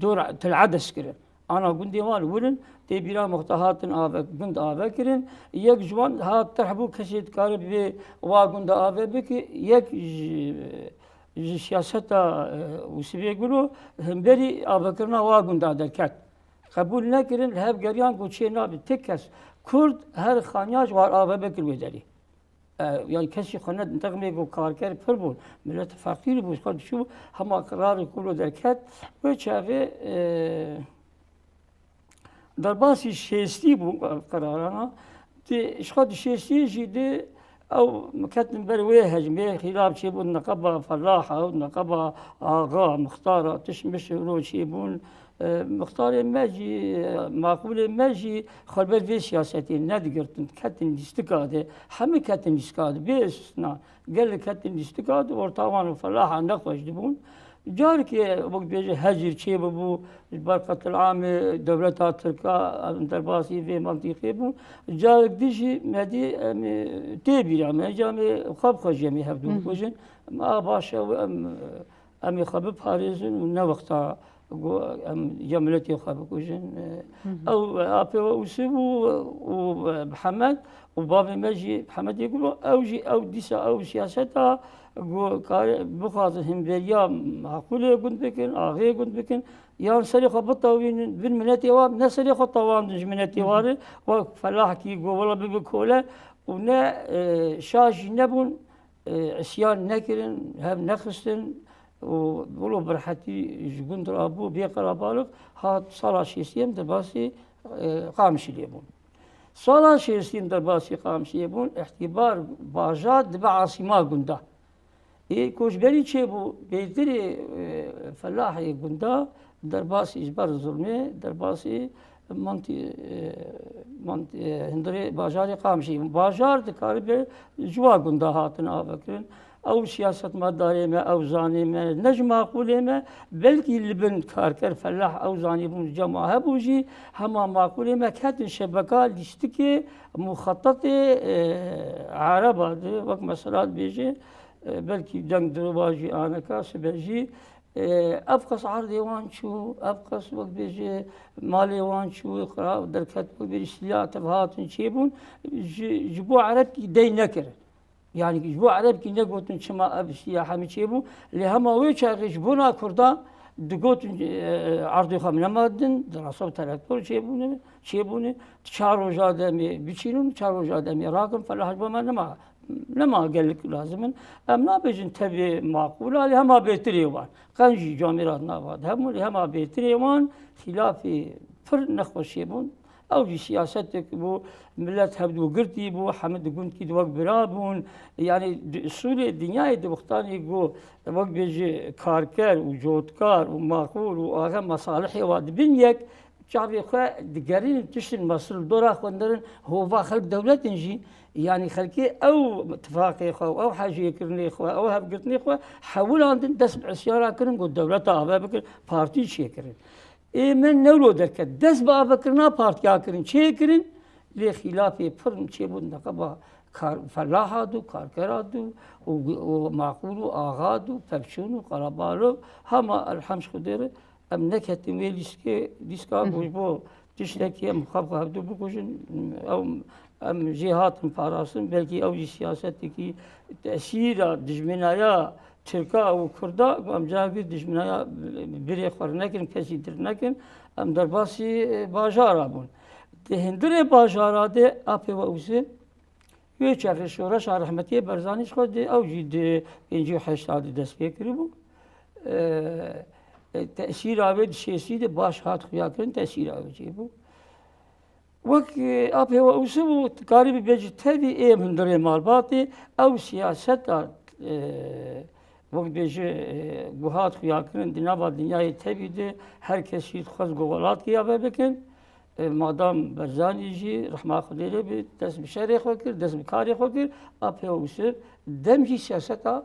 dor Til Edes kirin. Ana gundê wan li wir in, tê bîra min wexta hatin ave, gund ave kirin. Yek ji wan hat terh bû, kesê dikare bi vê wa gunda ave bike, yek ji, ji siyaseta, e, Ûsivê Gulo himberî avekirina wa gunda derket. Qebûl nekirin, li hev geriyan ku çê nabe ti kes Kurd her xaniya ji war ave bikir wê derê. E, yani kesî xwe ne, nexmê ku karker pir bûn, millet feqîr bû, xwe diçû, hema qirarê ku lo derket, wê çaxê, e, derbasî şêstî bû, e, qirarana. Di, ji xwe di şêstî jî di ew ketin ber wê hecmê, xîlaf çêbûn, neqeba felaha û neqeba axa, mixtara, tişt mişt ro çêbûn. E, mixtarê me jî, e, maqûlê me jî xwe li ber vê siyasetê nedigirtin, ketin lîstika de, hemî ketin lîstika de, bê istisna, gelek ketin lîstika de, orta wan û felaha nexweş dibûn. Carekê, wek dibêje, hecir çêbibû, ji ber qetilamê dewleta Tirka, em derbasî vê mantîqê bûn. Carek dî jî me dî, em ê tê bîra me, ca em ê xwe bi xwe jî em ê hevdû Hı hı. bikujin. Em a baş e, em, em ê xwe biparêzin û ne wexta ku em ya miletê xwe bikujin. Hı hı. Ew apê we Ûsî bû û Mihemed û bavê me jî Mihemedê Gulo, ew jî ew dîsa ew siyaseta ku kare bixwazin hemberiya maqûlê gund bikin, axê gund bikin, yan serê xwe bitewînin bin miletê wan, ne serê xwe tewandin ji miletê Hı hı. wan re, wek felahkî ku wela bibe kole û ne, e, şa jî nebûn, e, isyan nekirin, hev nexistin û wilo bi rehetî ji gund rabû bê qerebalix hat sala şêstî yem derbasî, e, Qamişliyê bûn. Sala şêstî yem derbasî Qamişliyê bûn, îhtîbar bajar dibe asîma gunda. Ê koçberî çêbû, bêtirê, e, felahê gunda derbasî ji ber zilmê, derbasî mantî, e, mant-, e, hundirê bajarê Qamişliyê bûn. Bajar dikaribe ji wa gunda hatin avekirin. Ew siyasetmedarê me, ew zanê me, ne ji maqûlê me, belkî li bin karker felah ew zanîbûn cema hebû jî, hema maqûlê me ketin şebeka lîstikê muxetetê, e, ereba de, wek mesela dibêje, e, belkî deng dirova jî aneka sibe jî, e, ev qas erdê wan çû, ev qas wek bêje malê wan çû, xira derket wek bêje sîla tev hatin çêbûn, ji, ji bo erebkî dey nekirin. Yani ji bo erebkî negotin çima ev sîla hemî çêbû, lê hema wê çaxê ji bona Kurda digotin, e, erdê xwe nema din, di rasa bi telektor çêbûne, çêbûne, çar roja demê biçînin, çar roja demê rakin, felah ji bo me nema, nema gelek lazim in. Em nabêjin tevê maqûl a, lê hema bêtirê wan. Qenc jî camêra nava de hebûn, lê hema bêtirê wan xîlafê pir nexweşê bûn. Ew jî siyasetek bû, milet hevdû girtî bû, hemî di gundkî di wek bira bûn. Yani di, sûlê dinyayê di wextanê ku wek bêje karker û cotkar û maqûl û axe mesalihê wa dibin yek, çavê xwe digerînin tiştin mesul dora xwe dinerin, hova xelk dewletin jî, yani xelkê ew tifaqê xwe, ew hejêkirinê xwe, ew hevgirtinê xwe hewilandin dest bi isyana kirin ku dewleta ave bikir, partî çêkirin. Ê me newlo derket. Dest bi avekirina partiya kirin, çêkirin, lê xîlafê pir çêbûn deqeba kar, felaha dû, karkera dû û, û maqûl û axa dû, pevçûn û qerebalix, hema elhemd ji Xwedê re em neketin wê lîstikê, lîstika ku ji bo tiştekî em xwe bi xwe hevdû bikujin, ew, em jê hatin parastin, belkî ew jî siyasetekî tesîra dijminaya Tirka û Kurda, ku em cahekî dijminaya birê xwe nekin, kesî dir nekin, em derbasî, e, bajara bûn. Di hundirê bajara de apê we Ûsê, wê çaxê şoreşa rehmetiyê Barzanî ji xwe de ew jî di pêncî û heşt de dest pê kiribû. E, e, tesîra wê di şêstî de baş hat xuyakirin, tesîra wê çêbû. Wek, e, apê we Ûsê bû, dikarî bibêjî tevî ê em hundirê malbatê, ew siyaseta, e, wek dibêje, e, guhat xuyakirin di nava dinyayê tevî de her kes jî dixwest ku welat kiya vebikin. E, madam Barzanî jî rehma Xwedê lê be, dest bi şerê xwe kir, dest bi karê xwe kir, apê we Ûsê dem jî siyaseta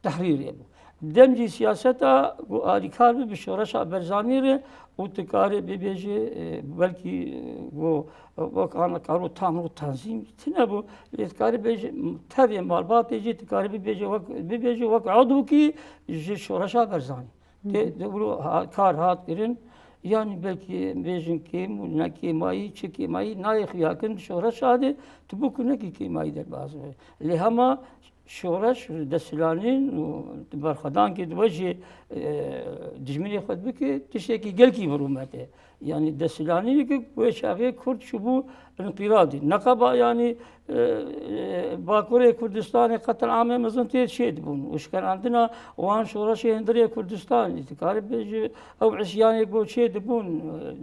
Tehrîrê bû. Dem jî siyaseta ku alîkar be bi şoreşa Barzanî re û tu karê bibêje, e, belkî, e, ku, e, wek ana karo tam û tanzîm tune bû. Lê tu karê bêje, tevê malbatê jî tu karê bibêje wek, bibêje wek edokî ji şoreşa Barzanî. Tê, tê wilo ha-, kar hat kirin. Yanî belkî bêjin kêm û ne kêmayî, çi kêmayî nayê xuyakirin di şoreşa de, tu bû ku nekî kêmayî derbas be. Lê hema şoreş, desthilanîn û berxwedankê di we jî, e, dijminê xwe dibike, tiştekî gelkî bi rûmet e. Yanî desthilanîneke wê çaxê Kurd çûbû înqîradî. Neqeba yanî, e, e, Bakurê Kurdistanê qetil'amê mezin tê çêdibûn û şikerandina wan şoreşê hundirê Kurdistanê. Dikarî bêjî ew îsyanê ku çêdibûn,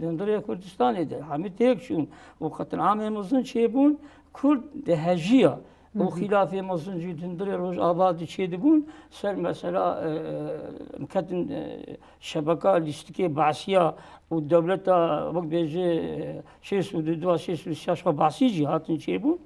e, hundirê Kurdistanê de hemî têk çûn û qetil'amê mezin çêbûn. Kurd dihejiya. Û xîlafê mezin jî di hundirê Rojava de çêdibûn, ser mesela, e, em ketin, e, şebeka lîstikê Be'siya û dewleta, wek bêje, e, şêst û du, şêst û sê xwe Be'sî jî hatin çêbûn.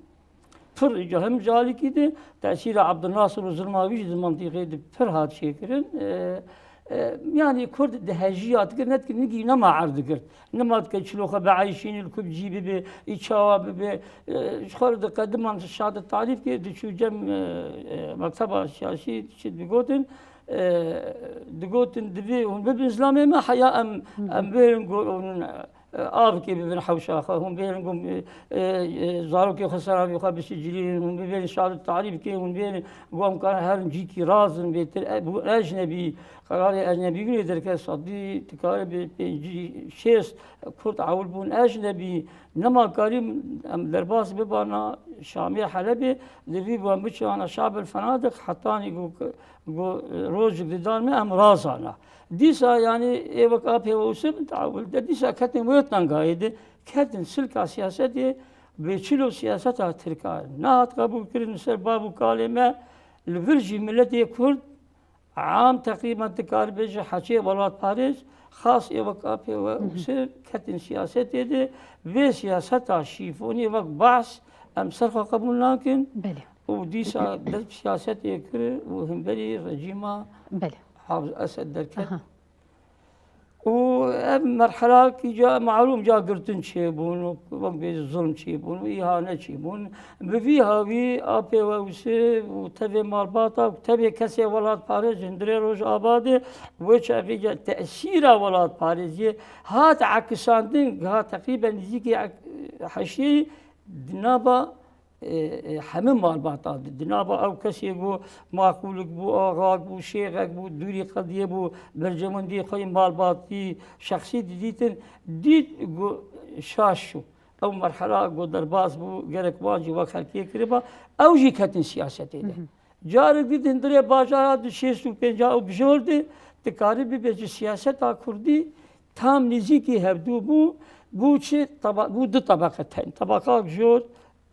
Pir îca hem ji alîkî de tesîra Abdulnasir û zilma wî jî di mantîqê de pir hat çêkirin. E, E, yanî Kurd dihejiya dikir, nedikir, nigî nema erd digirt. Nema dikir çilo xwe bieyşînî, li ku bi cî bibe, î çawa bibe. E, ji xwe re diqediman şadet tarîf kir, diçû cem, e, e, mekteba siyasî, çi digotin, e, digotin, divê hûn bibin zilamê me, heya em, em bêrin go-, hûn, e, avkê bibin hewşa xwe, hûn bêrin, got, e, e, e, zarokê xwe seravî xwe bişicilînin, hûn bibêrin şadet tarî bikin, hûn bêrin, got, em karin herin cîkî razin bêtir, e, bû ecnebî, qerarê ecnebî wî derket, sedî, dikare bi pêncî, şêst Kurd ewil bûn ecnebî, nema karî em derbas bibana Şamê Helebê, li vî bû em biçivana Şabil Fenadiq, hetanî got, got, rojik didan me, em razana. Dîsa, yanî, ê wek apê we Ûsê min teawil de, dîsa ketin wê tengayê de, ketin silka siyasetê, bê çilo siyaseta Tirka nehat qebûl kirin li ser bav û kalê me, li vir jî miletê Kurd, am teqrîben dikare bêje heçê welatparêz, xas ê wek apê we Ûsê ketin siyasetê de, vê siyaseta şîfonî wek behs em ser xwe qebûl nakin. Belê. Û dîsa dest bi siyasetê kir û himberî rejîma Belê. Hafız Esed derket. Aha. Û ev merhelakî ca malûm ca girtin çêbûn û wek bêjî zulm çêbûn û îhane çêbûn. Bi vî hawî apê we Ûsê û tevê malbata û tevê kesê welatparêz hundirê Rojava de wê çaxê ca tesîra welatparêziyê hat ekisandin, giha teqrîben nîzîkî ek-, heştê di nava e, e, hemî malbatan di, di nava ew kesê ku maqûlik bû, axak bû, şêxek bû, dûrî qediyê bû, berjewendiyê xwe yê malbatî, şexsî didîtin, dît ku şaş çû. Ew merhela ku derbas bû, gerek wan jî wek xelkê kiriba, ew jî ketin siyasetê de. Carek dît hundirê bajara di şêst û pênca û bijor de, dikarî bibêje siyaseta kurdî tam nêzîkî hevdû bû, bû çi taba-, bû du tebeqe ten. Tebeqak jor,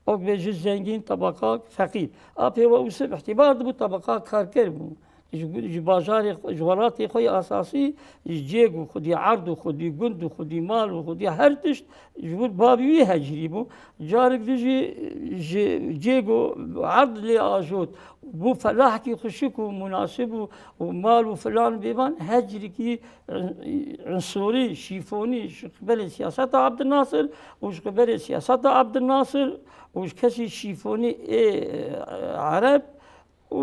wek bêjî zengîn, tebeqak feqîr. Apê we Ûsê bi îhtîbar dibû tebeqa karker bû. Ji, ji bajarê xwe, ji welatê xwe yê esasî, ji cêg û xwedî, erd û xwedî, gund û xwedî, mal û xwedî, her tişt ji wir bavî wî hecirî bû. Carek dî jî ji cêg û erd lê ajot. Bû felahekî xweşik û munasib û, û mal û filan bêvan hecirîkî unsurî, şîfonî ji qibelê siyaseta Abdulnasir û ji qibelê siyaseta Abdulnasir û ji kesî şîfonî ê, e, Ereb û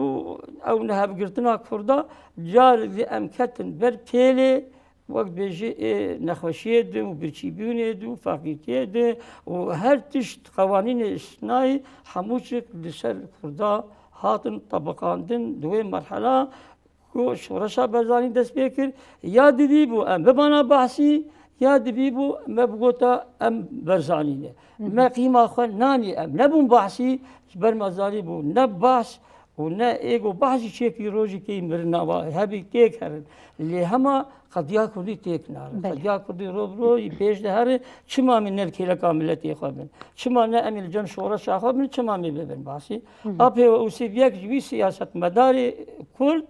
ew nehevgirtina Kurda carê dî em ketin ber pêlê, wek bêjî ê nexweşiyê di û birçîbûnê di û feqîrtiyê di û her tişt qewanînê îstisnayî hemû çik li ser Kurda hatin tebiqandin di wê merhela ku Şoreşa Barzanî dest pê kir, ya divî bû em bibana behsî, ya divî bû me bigota em Barzanî ne. Me qîma xwe nanî, em nebûn behsî, ji ber me zanî bû ne behs û ne êgo behs jî çêkî rojî kê mirina wa hebî têk herin. Lê hema qediya kurdî têk narin. Belê. Qediya kurdî ro bi ro yî pêş de here, çima me ne li kêleka miletê xwe bin? Çima ne em ê li cem şoreşa xwe bin? Çima me bibin behsî? Apê we Ûsê yek ji wî siyasetmedarê kurd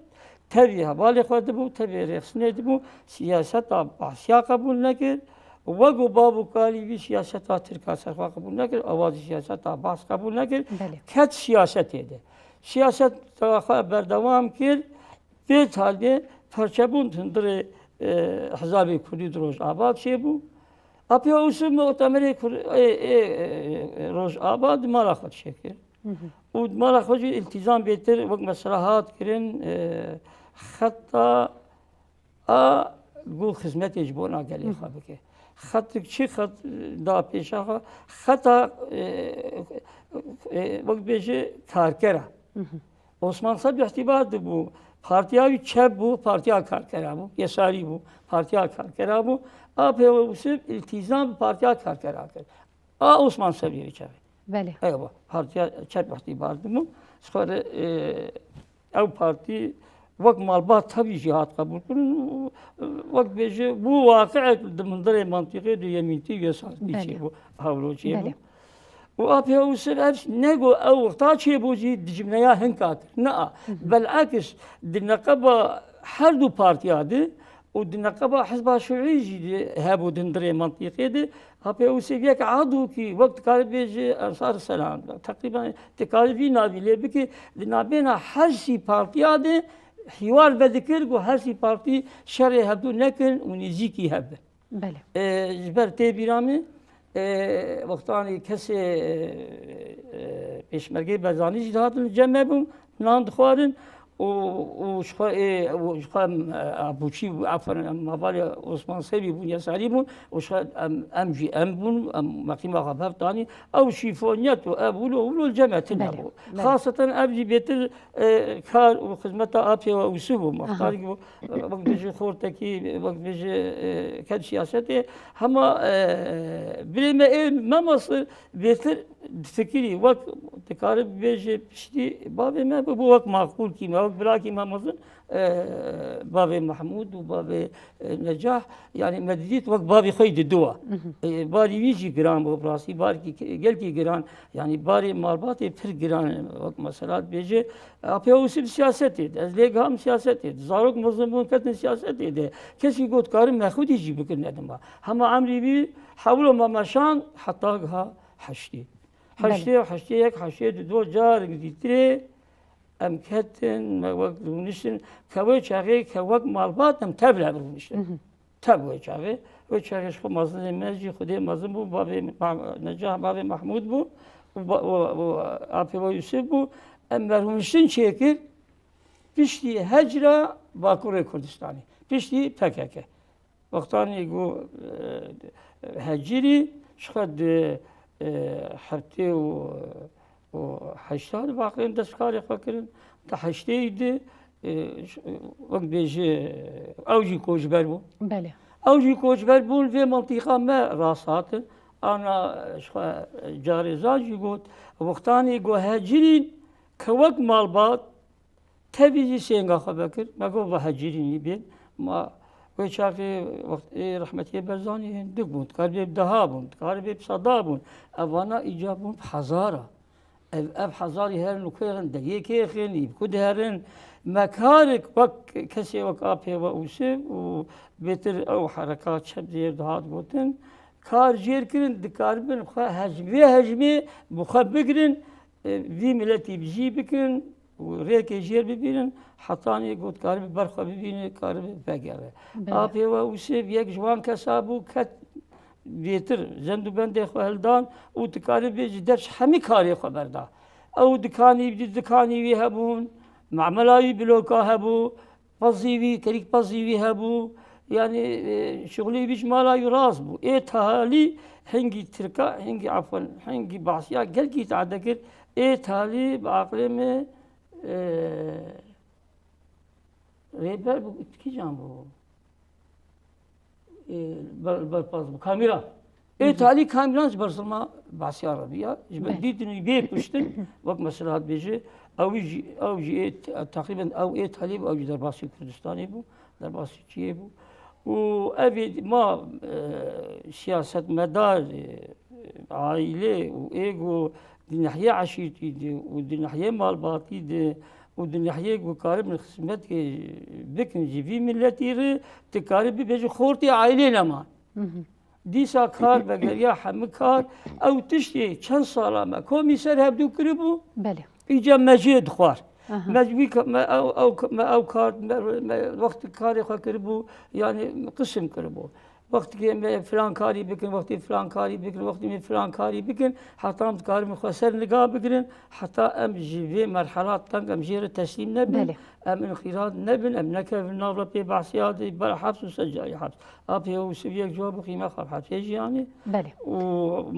tevî hevalê xwe dibû, tevî rêxistinê dibû, siyaseta behsiya qebûl nekir. Wek û bav û kalî vî siyaseta tirka ser xwe qebûl nekir, awazî siyaseta behs qebûl nekir. Belê. Ket siyasetê de. Siyaseta xwe berdewam kir. Vê talê perçebûn hundirê, e, hizabê kurdî di Rojava çêbû. Apê Ûsê mutemerê kur-, ê, ê, ê, Rojava di mala xwe çêkir. Û di mala xwe jî îltîzam bêtir, wek mesela hat kirin, e, xeta a ku xizmetê ji bona gelê xwe bike. Xetik çi xet da pêşa xwe? Xeta, e, e, wek bêje karkera. Osman Sebî îhtîbar dibû, partiya wî çep bû, partiya karkera bû, yesarî bû, partiya karkera bû. Apê Ûsê îltîzam bi partiya karkera kir. A Osman Sebî çavê. Belê. Eywa, partiya çep îhtîbar dibû. Ji xwe re, e, ew partî wek malbat tevî jî hat qebûl kirin û, e, wek bêje bû waqiek di hundirê mantîqê de yemîntî û yesartî Belê. Çêbû, hewlo çêbû. Belê. Û apê Ûsê ev ne ku ew wexta çêbû jî di cimleya hinka kir. Nea, belekis di neqeba her du partiya de û di neqeba Hizba Şiûî jî de hebû di hundirê mantîqê de. Apê Ûsê yek adokî wek dikare bêje Ensar Selam, teqrîben dikare vî navî lê bike, di navbêna her sî partiya de hîwar vedikir ku her sî partî şerê hevdu nekin û nêzîkî hev bin. Belê. E, ji ber tê bîra min, e, wextanê kesê, e, e, pêşmergê Barzanî jî dihatin li cem me bûn, nan dixwarin û, û ji xwe ê, û ji xwe em, e, Abûçî bû, efendim, em hevalê Osman Sebî bûn, Yesarî bûn, û ji xwe em, em jî em bûn, em meqîma xwe bi hev danî. Ew şîfonyet û ev wilo, wilo li cem me tune Belê, bû. belê. Xaseten ev jî bêtir, e, kar û xizmeta apê we Ûsû bû. Aha. Mextarî bû, e, wek bêje xortekî, wek bêje, e, ket siyasetê. Hema, e, birê me ê Memasir bêtir difikirî, wek dikarî bêje piştî bavê me bû, bû wek maqûlkî me, wek birakî me mezin, e, bavê Mehmûd û bavê, e, Necah, yanî me didît wek bavê xwe yî didu wa. Mhm. E, barî wî jî giran bû, bi rastî barkî ke-, gelkî giran, yanî barê malbatê pir giran, wek mesela dibêje, apê Ûsû bi siyasetê de, ez lê giham siyasetê de, zarok mezin bûn ketin siyasetê de, kesî got karim me xwedî jî bikin nedima. Hema emrî wî hewlo me meşand heta giha heştê. Belê. Heştê û heştê yek, heştê du, do carek dîtirê em ketin, me wek rûniştin, ke wê çaxê ke wek malbat em tevle rûniştin. Mhm. Tev wê çaxê. Wê çaxê ji xwe mezinê me jî Xwedê mezin bû, bavê Ma-, Necah bavê Mehmûd bû, û ba-, û, û apê we Yûsif bû. Em me rûniştin çêkir, piştî hecra Bakurê Kurdistanê, piştî P K K. Wextanê ku, e, hecirî, ji xwe di, e, heftê û, û heşta de baqirên destkarê xwe kirin, di heştê de, e, ş-, wek bêje, ew jî koçber bûn. Belê. Ew jî koçber bûn, vê mintîqa me rast hatin. Ana ji xwe carê zan jî got, wextanê ku hecirîn ke wek malbat, Tevî jî sênga xwe vekir. Me got, "Va hecirînî bên." Ma wê çaxê wext ê rehmetiyê Berzanî hindik bûn. Dikaribê bi deha bûn, dikaribê bi seda bûn. Evana îca bûn bi hezara. Ev, ev hezarî herin û kêxin, deriyê kêxin, î bi ku diherin. Me karik wek kesê wek apê we Ûsif û bêtir ew hereka çep dêr dihat gotin. Kar jêr kirin, dikaribin xwe hejmê, hejmê bi xwe bigirin. E, vî miletî bi jî bikin û rêkê jêr bibînin, hetanî ku dikaribe ber xwe bibîne, karibe vegere. Belê. Apê we Ûsêv yek ji wan kesa bû, ket bêtir, zend û bendê xwe hildan û dikaribe ji dev ji hemî karê xwe berda. Ew dikanî, dikanî wî hebûn, mamela wî bloka hebû, Pezî wî, kerîk pezî wî hebû, yanî, e, şixulê wî ji mala wî rast bû. Ê talî hingî tirka, hingî efwen, hingî behsiya gelkî tade kir. Ê talî bi aqilê me, e, rêber bû, kîjan bû? E, ber-, berpaz bû. Kamîran. Ê talî Kamîran ji ber zilma Basî Arabiya, ji ber Belê. Dîtin wî bê kuştin, wek mesela dibêje, ew jî, ew jî ê te-, teqrîben ew ê talî bû, ew jî derbasî Kurdistanê bû, derbasî çiyê bû. Û ev ê ma, e, siyasetmedar, e, aîlê û ê ku di nehiyê eşîrtî de û di nehiyê malbatî de û di nehiyê ku karibin xizmetê bikin ji vî miletî re, tu karî bibêjî xortê aîlê nema. Mhm. Dîsa kar vegeriya hemî kar, ew tiştê çend sala me komî ser hevdû kiribû, Belê. Îca me jê dixwar. Aha. Me ji wî ka-, me ew, ew, me ew kar, me, me wextî karê xwe kiribû, yanî qisim kiribû. Wextî me filan karî bikin, wextî filan karî bikin, wextî me filan karî bikin, heta em dikarin xwe ser niga bigirin, heta em ji vê merhela teng em jê re teslîm nebin, Belê. Em înqîrad nebin, em nekevin nav re pê behsiya de ber heps û secarî heps. Apê Ûsif yek cewab û qîme xwe bi hepsê jî anî. Belê. Û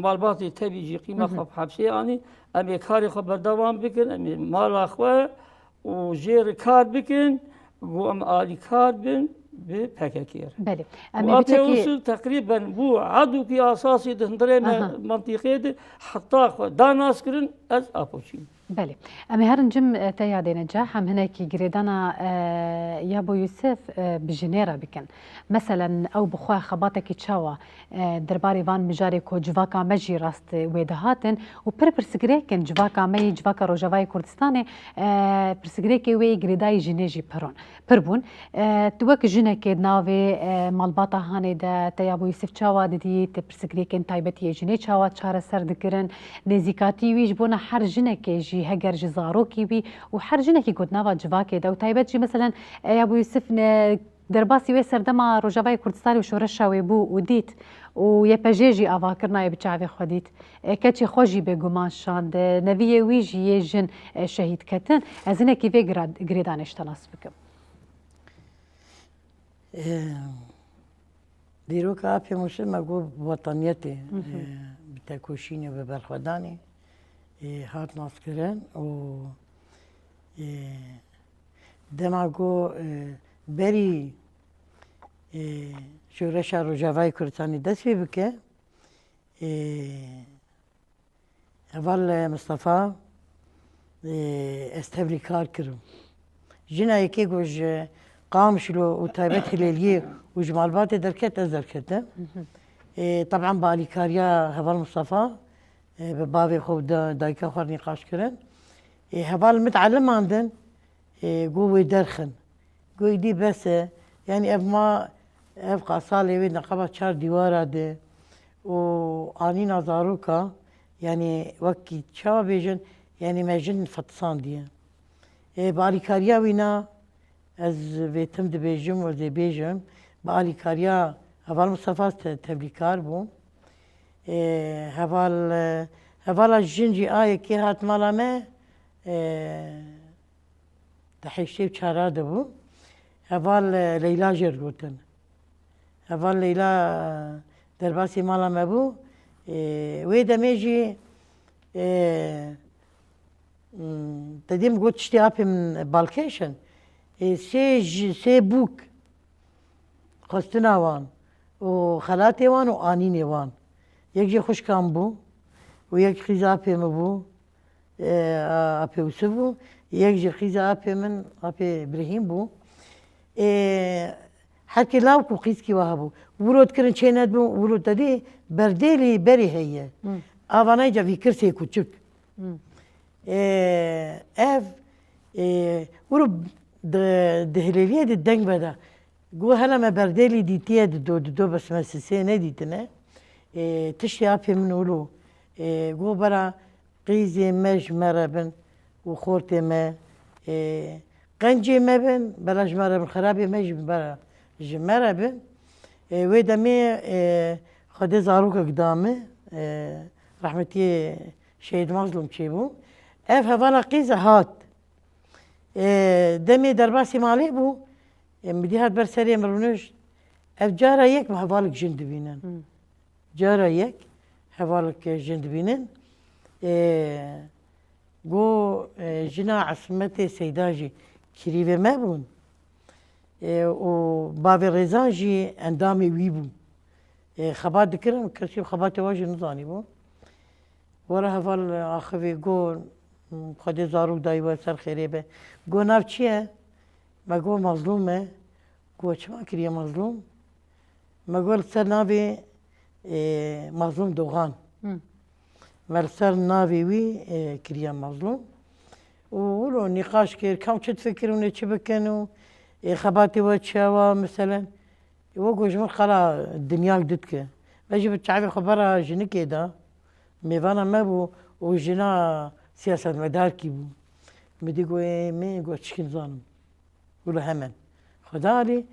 malbatê tevî jî qîme Hı hı. xwe bi hepsê anî. Em ê karê xwe berdewam bikin, em ê mala xwe û jê re kar bikin, ku em alîkar bin bi P K K re. Belê. Em Û ê apê biçekî Ûsif teqrîben bû edûkî asasî di hundirê me Aha. mantîqê de heta xwe da nas kirin, ez Apoçî me. Belê. Em ê herin cim, e, te yadê Necah, em hinekî girêdana, e, Yabo Yûsif, e, bi jinê re bikin. Meselen, ew bi xwe xebatekî çawa, e, derbarê van mijarê ku civaka me jî rast, e, wê dihatin û pir pirsgirêk in civaka me yî, civaka Rojavayê Kurdistanê, e, pirsgirêkê wê yê girêdayî jinê jî pir in. Pir bûn. E, tu wek jinekê di navê, e, malbata Hanê de te Yabo Yûsif çawa didî, tu pirsgirêkên taybetî yê jinê çawa çareser dikirin, nêzîkatî wî ji bona her jinekê jî heger ji zarokî wî û her jinekî ku di nava civakê de û taybet jî meselen, e, Yabo Yûsif ne Derbasî wê serdema Rojavayê Kurdistanê û şoreşa wê bû û dît û Y P J jî avakirina wê bi çavê xwe dît. E, keçê xwe jî bêguman şand. E, neviyê wî jî yê jin, e, şehîd ketin. Ez hinekî vê gira-, girêdanê ji te nas bikim. E, dîroka apê Mûşê me got wetaniyetê, Hı hı. e, bi tekoşînê, bi berxwedanê, e, hat naskirin û, e, dema got, e, berî, e, şoreşa Rojavayê Kurdistanê dest pê bike, e, heval Mistefa, e, ez tevlî kar kirim. Jina yekê ku ji Qamişlo û taybet Hilêliyê û ji malbatê derket, ez derketim. Hı hı. E, teban bi alîkariya heval Mistefa, e, bi bavê xwe û da-, dayika xwe re nîqaş kirin. E, heval min dieliman din, e, got wê derxin. Got îdî bes e. Yanî ev ma, ev qasalê wê neqeba çar dîwara de û anîna zaroka, yanî wekî çawa bêjin, yanî me jin fetisandiye. E, bi alîkariya wî na, ez vê tim dibêjim û ez ê bêjim, bi alîkariya heval Mistefa te-, tevlîkar bû. E, heval, e, hevala jin jî a yekê hat mala me, e, di heştê û çar de bû. Heval, e, Leyla jê re gotin. Heval Leyla, e, derbasî mala me bû. E, wê demê jî, e, Hmm, te dî min got tiştê apê min balkêş in. Ê, sê ji, sê bûk xwestina wan û xelatê wan û anînê wan. Yek jê xwişka min bû û yek qîza apê min bû, e, a-, apê Ûsif bû. Yek jî qîza apê min, apê Birîhîm bû. E, her kê lawik û qîzkî wa hebû. Wilo dikirin çê nedibû, wilo te dî berdêlî berî heye. Hmm. Ava nayca vî kirsê kuçik. Hmm. E, ev, e, wilo di, di Hilêliyê di deng veda. Got, hela me berdêlî dîtiye di do, di do, bes me sisê nedîtine. E, tiştê apê min wilo. E, got, bera qîzê me ji me re bin û xortê me, e, qencê me bin, bela ji me re bin, xerabê me jî bera ji me re bin. E, wê demê, e, Xwedê zarokek da min, e, rehmetiyê Şehîd Mazlûm çêbû. Ev hevala qîz e hat. E, demê derbasî malê bû, e, min dî hat ber serê min rûnişt. Ev cara yek bi hevalek jin dibînin. Hmm. Cara yek hevalek jin dibînin. E, got, e, jina Esmetê Seyda jî kirîvê me bûn. E, û bavê Rêzan jî endamê wî bû. E, xebat dikirin, kesî xebatê wan jî nizanîbû. Were heval axivî got, Xwedê zarok dayî we ser xêrê be. Got, nav çi ye? Me got, Mazlûm e. Got, çima kiriye Mazlûm? Me got, li ser navê, e, Mazlûm Doxan. Hı. Me li ser navê wî, e, kiriye Mazlûm. Û wilo nîqaş kir, kam çi difikirîne, çi bikin û, e, xebatê we çi ye wa, meselen. Wek ku ji min qala dinyayek didike. Me jî bi çavê xwe bera jinikê da. Mêvana me bû û jina siyasetmedarkî bû. Min dî got, ê, min got, çikin zanim. Wilo hemen. Xwedê alî.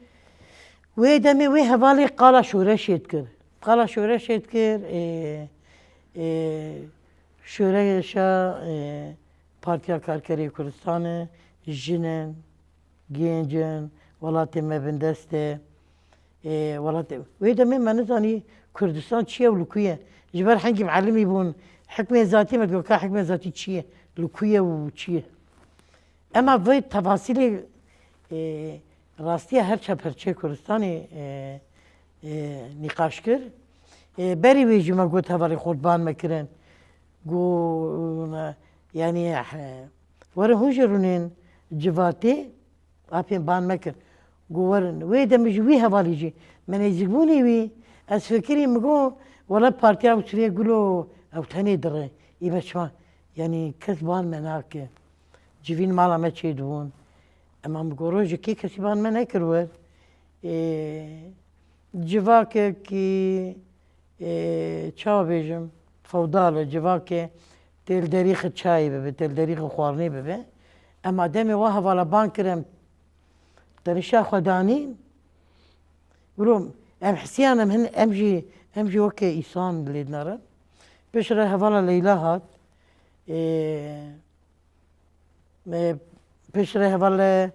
Wê demê wê hevalê qala şoreşê dikir. Qala şoreşê dikir, ê, ê, şoreşa, ê, Partiya Karkerê Kurdistanê, jin in, gênc in, welatê me bindest e. Ê, welatê, wê demê me nizanî Kurdistan çi ye û li ku ye. Ji ber hingî milimî bûn, hikmê zatî me digot, ka hikmê zatî çi ye, li ku ye û çi ye. Ema vê tefasîlê, ê, rastiya her çar perçeyê Kurdistanê, ê, ê, nîqaş kir. Ê, berî wê jî me got hevalê xwe ban me kirin. Got, yanî, he, werin hûn jî rûnên civatê, apên ban me kir. Got, werin. Wê demê ji wî hevalî jî me nêzîkbûnê wî, ez fikirî min got, wela partiya Ewsiriyê gulo ew tenê dire. Î me çima, yanî kes ban me nake. Civîn mala me çêdibûn. Ema min got, rojekê kesî ban me nekir wir. Ê, civakekî, ê, çawa bêjim, fewdal e, civakê tê li derîxê çayê bibe, tê li derîxê xwarinê bibe. Ema demê wa hevala ban kirin, tenişa xwe danîn, Bro, em hisiyan em hin, em jî, em jî weke îsan lê dinarin. Piştre hevala Leyla hat. Ê, e, piştre heval, e,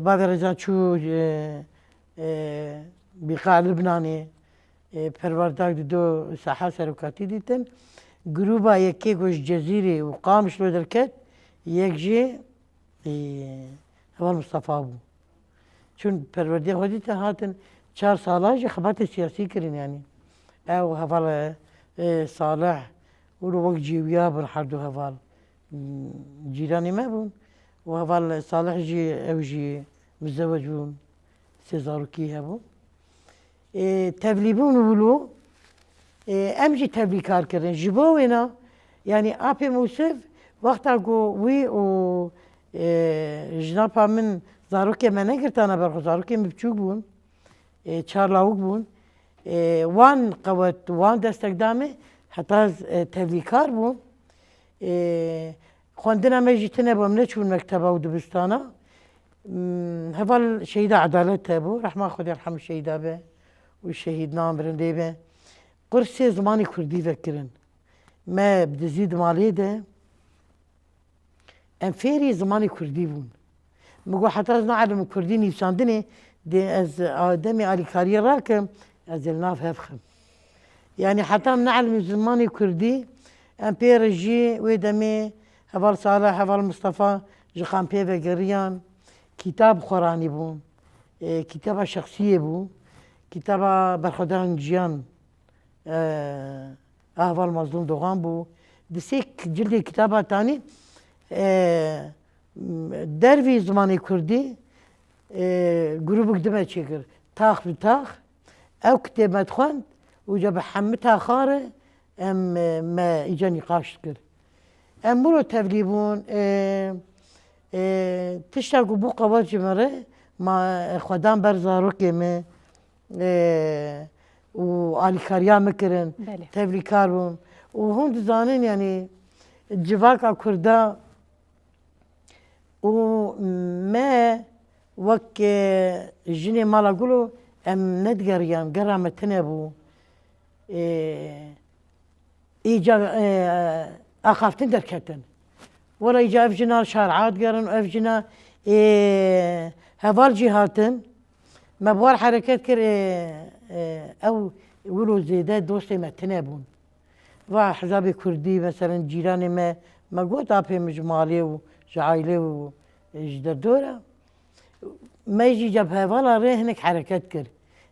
bavê Rêzan çû, e, e, bîqa Libnanê, e, perwerdak dido saha serokatî dîtin. Grûba yekê ku ji Cezîrê û Qamişlo derket, yek jî, e, heval Mistefa bû. Çûn perwerdiya xwe dîtin, hatin çar sala jî xebatê siyasî kirin, yanî. Ew heval, e, Salih, wilo wek cêwiya bin her du heval. Hmm, cîranê me bûn. Û heval Salih jî, ew jî mizewec bûn. Sê zarokî hebûn. Ê, tevlî bûn wilo. Ê, em jî tevlîkar kirin. Ji bo wêna, yanî apê Mûsif, wexta ku wî û, ê, jinapa min zarokê me negirtana ber xwe, zarokê min biçûk bûn, ê, çar lawik bûn. Ê, wan qewet, wan destek da me, heta ez, ê, tevlîkar bûm. Ê, xwendina me jî tune bû, em neçûn mekteba û dibistana. Hmm, heval Şehîda Edalet hebû, rehma Xwedê erhem şehîda be û şehîd namirin lê be. Qursê zimanê kurdî vekirin. Me bi dizî di malê de em fêrî zimanê kurdî bûn. Min got, heta ez neelim kurdî nivîsandinê, dê ez a, demê alîkariyê rakim, ez ê li nav hev xim. Yanî heta em neelimî zimanê kurdî, em pê re jî wê demê heval Salih, heval Mistefa ji xwe em pê vegeriyan. Kîtab xweranî bûn. E, kîtaba şexsiyê bû. Kîtaba Berxwedan Ciyan, e, a heval Mazlûm Dogan bû. Di sê k-, cildê kitaba tanî, e, dervî zimanê kurdî, e, grûbik din me çêkir. Tax bi tax, ew kitêb me dixwend û ca bi hemî taxa re em, e, me îca nîqaş dikir. Em wilo tevlî bûn, e, e, tişta ku bû qewet ji min re, ma, e, xwe dan ber zarokê me, e, û alîkariya min kirin, Belê. tevlîkar bûn. Û hûn dizanin, yanî civaka Kurda û me wek, e, jinê mala Gulo em nedigeriyan, gera me tune bû. E, Îca, e, axaftin derketin. Wela îca ev jina şar'a digerin, ev jina, e, heval jî hatin. Me bi wan hereket kir, e, e, ew wilo zêde dostê me tune bûn. Va hizabê kurdî, meselen cîranê me, me got apê min ji malê û ji aîlê û, e, ji derdora. Me jî cebhevala rê hinek hereket kir.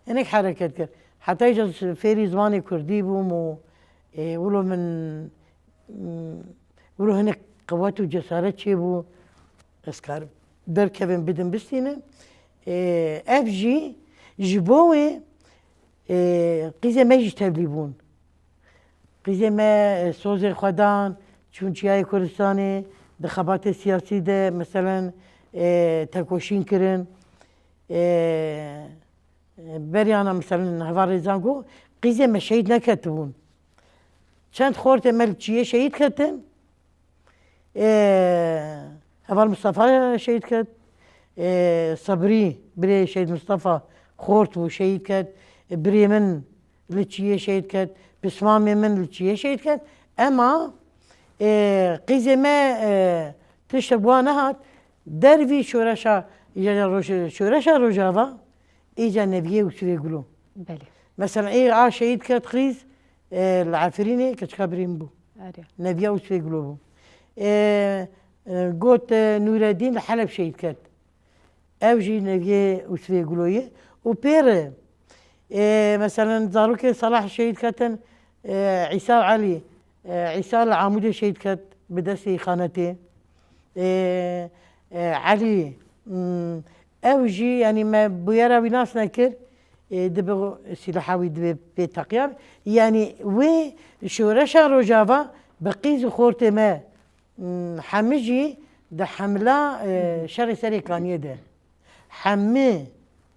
Hinek hereket kir. Heta îca fêrî zimanê kurdî bûm û, e, wilo min, mm, wilo hinek qewet û cesaret çêbû. Ez karim derkevim bidim bistînim. E, ev jî ji bo wê, e, qîzê me jî tevlî bûn. Qîzê me, e, sozê xwe dan, çûn çiyayê Kurdistanê, di xebatê siyasî de, meselen, e, tekoşîn kirin. E, e, beriyana, meselen, heval Rêzan got, qîzê me şehîd neketibûn. Çend xortê me li çiyê şehîd ketin. Ê, heval Mistefa şehîd ket. Ê, Sebrî, birê Şehîd Mistefa xort bû, şehîd ket. Ê, birê min li çiyê şehîd ket. Pismamê min li çiyê şehîd ket. Ema, ê, qîzê me, ê, tiştek wa nehat. Dervî şoreşa, îca roj-, şoreşa Rojava, îca Neviyê Usrê Gulo. Belê. Mesela, ê a şehîd ket qîz, ê, li Efrînê keçika birîn bû. Erê. Neviya Usfê Gulo bû. E, e, got, e, Nûreddîn li Heleb şehîd ket. Ew jî neviyê Usfê Gulo ye. Û pê re, e, meselen, zarokê Salah şehîd ketin, e, Îsa û Elî. E, Îsa li Amûdê şehîd ket bi destê îxanetê. E, e, Elî, mm, ew jî, yanî me bûyera wî nas nekir, e, dibe sîlaha wî dibe pê teqiya. Yanî wê şoreşa Rojava bi qîz û xortê me, mm, hemî jî di hemla, e, şerê Serêkaniyê de. Hemî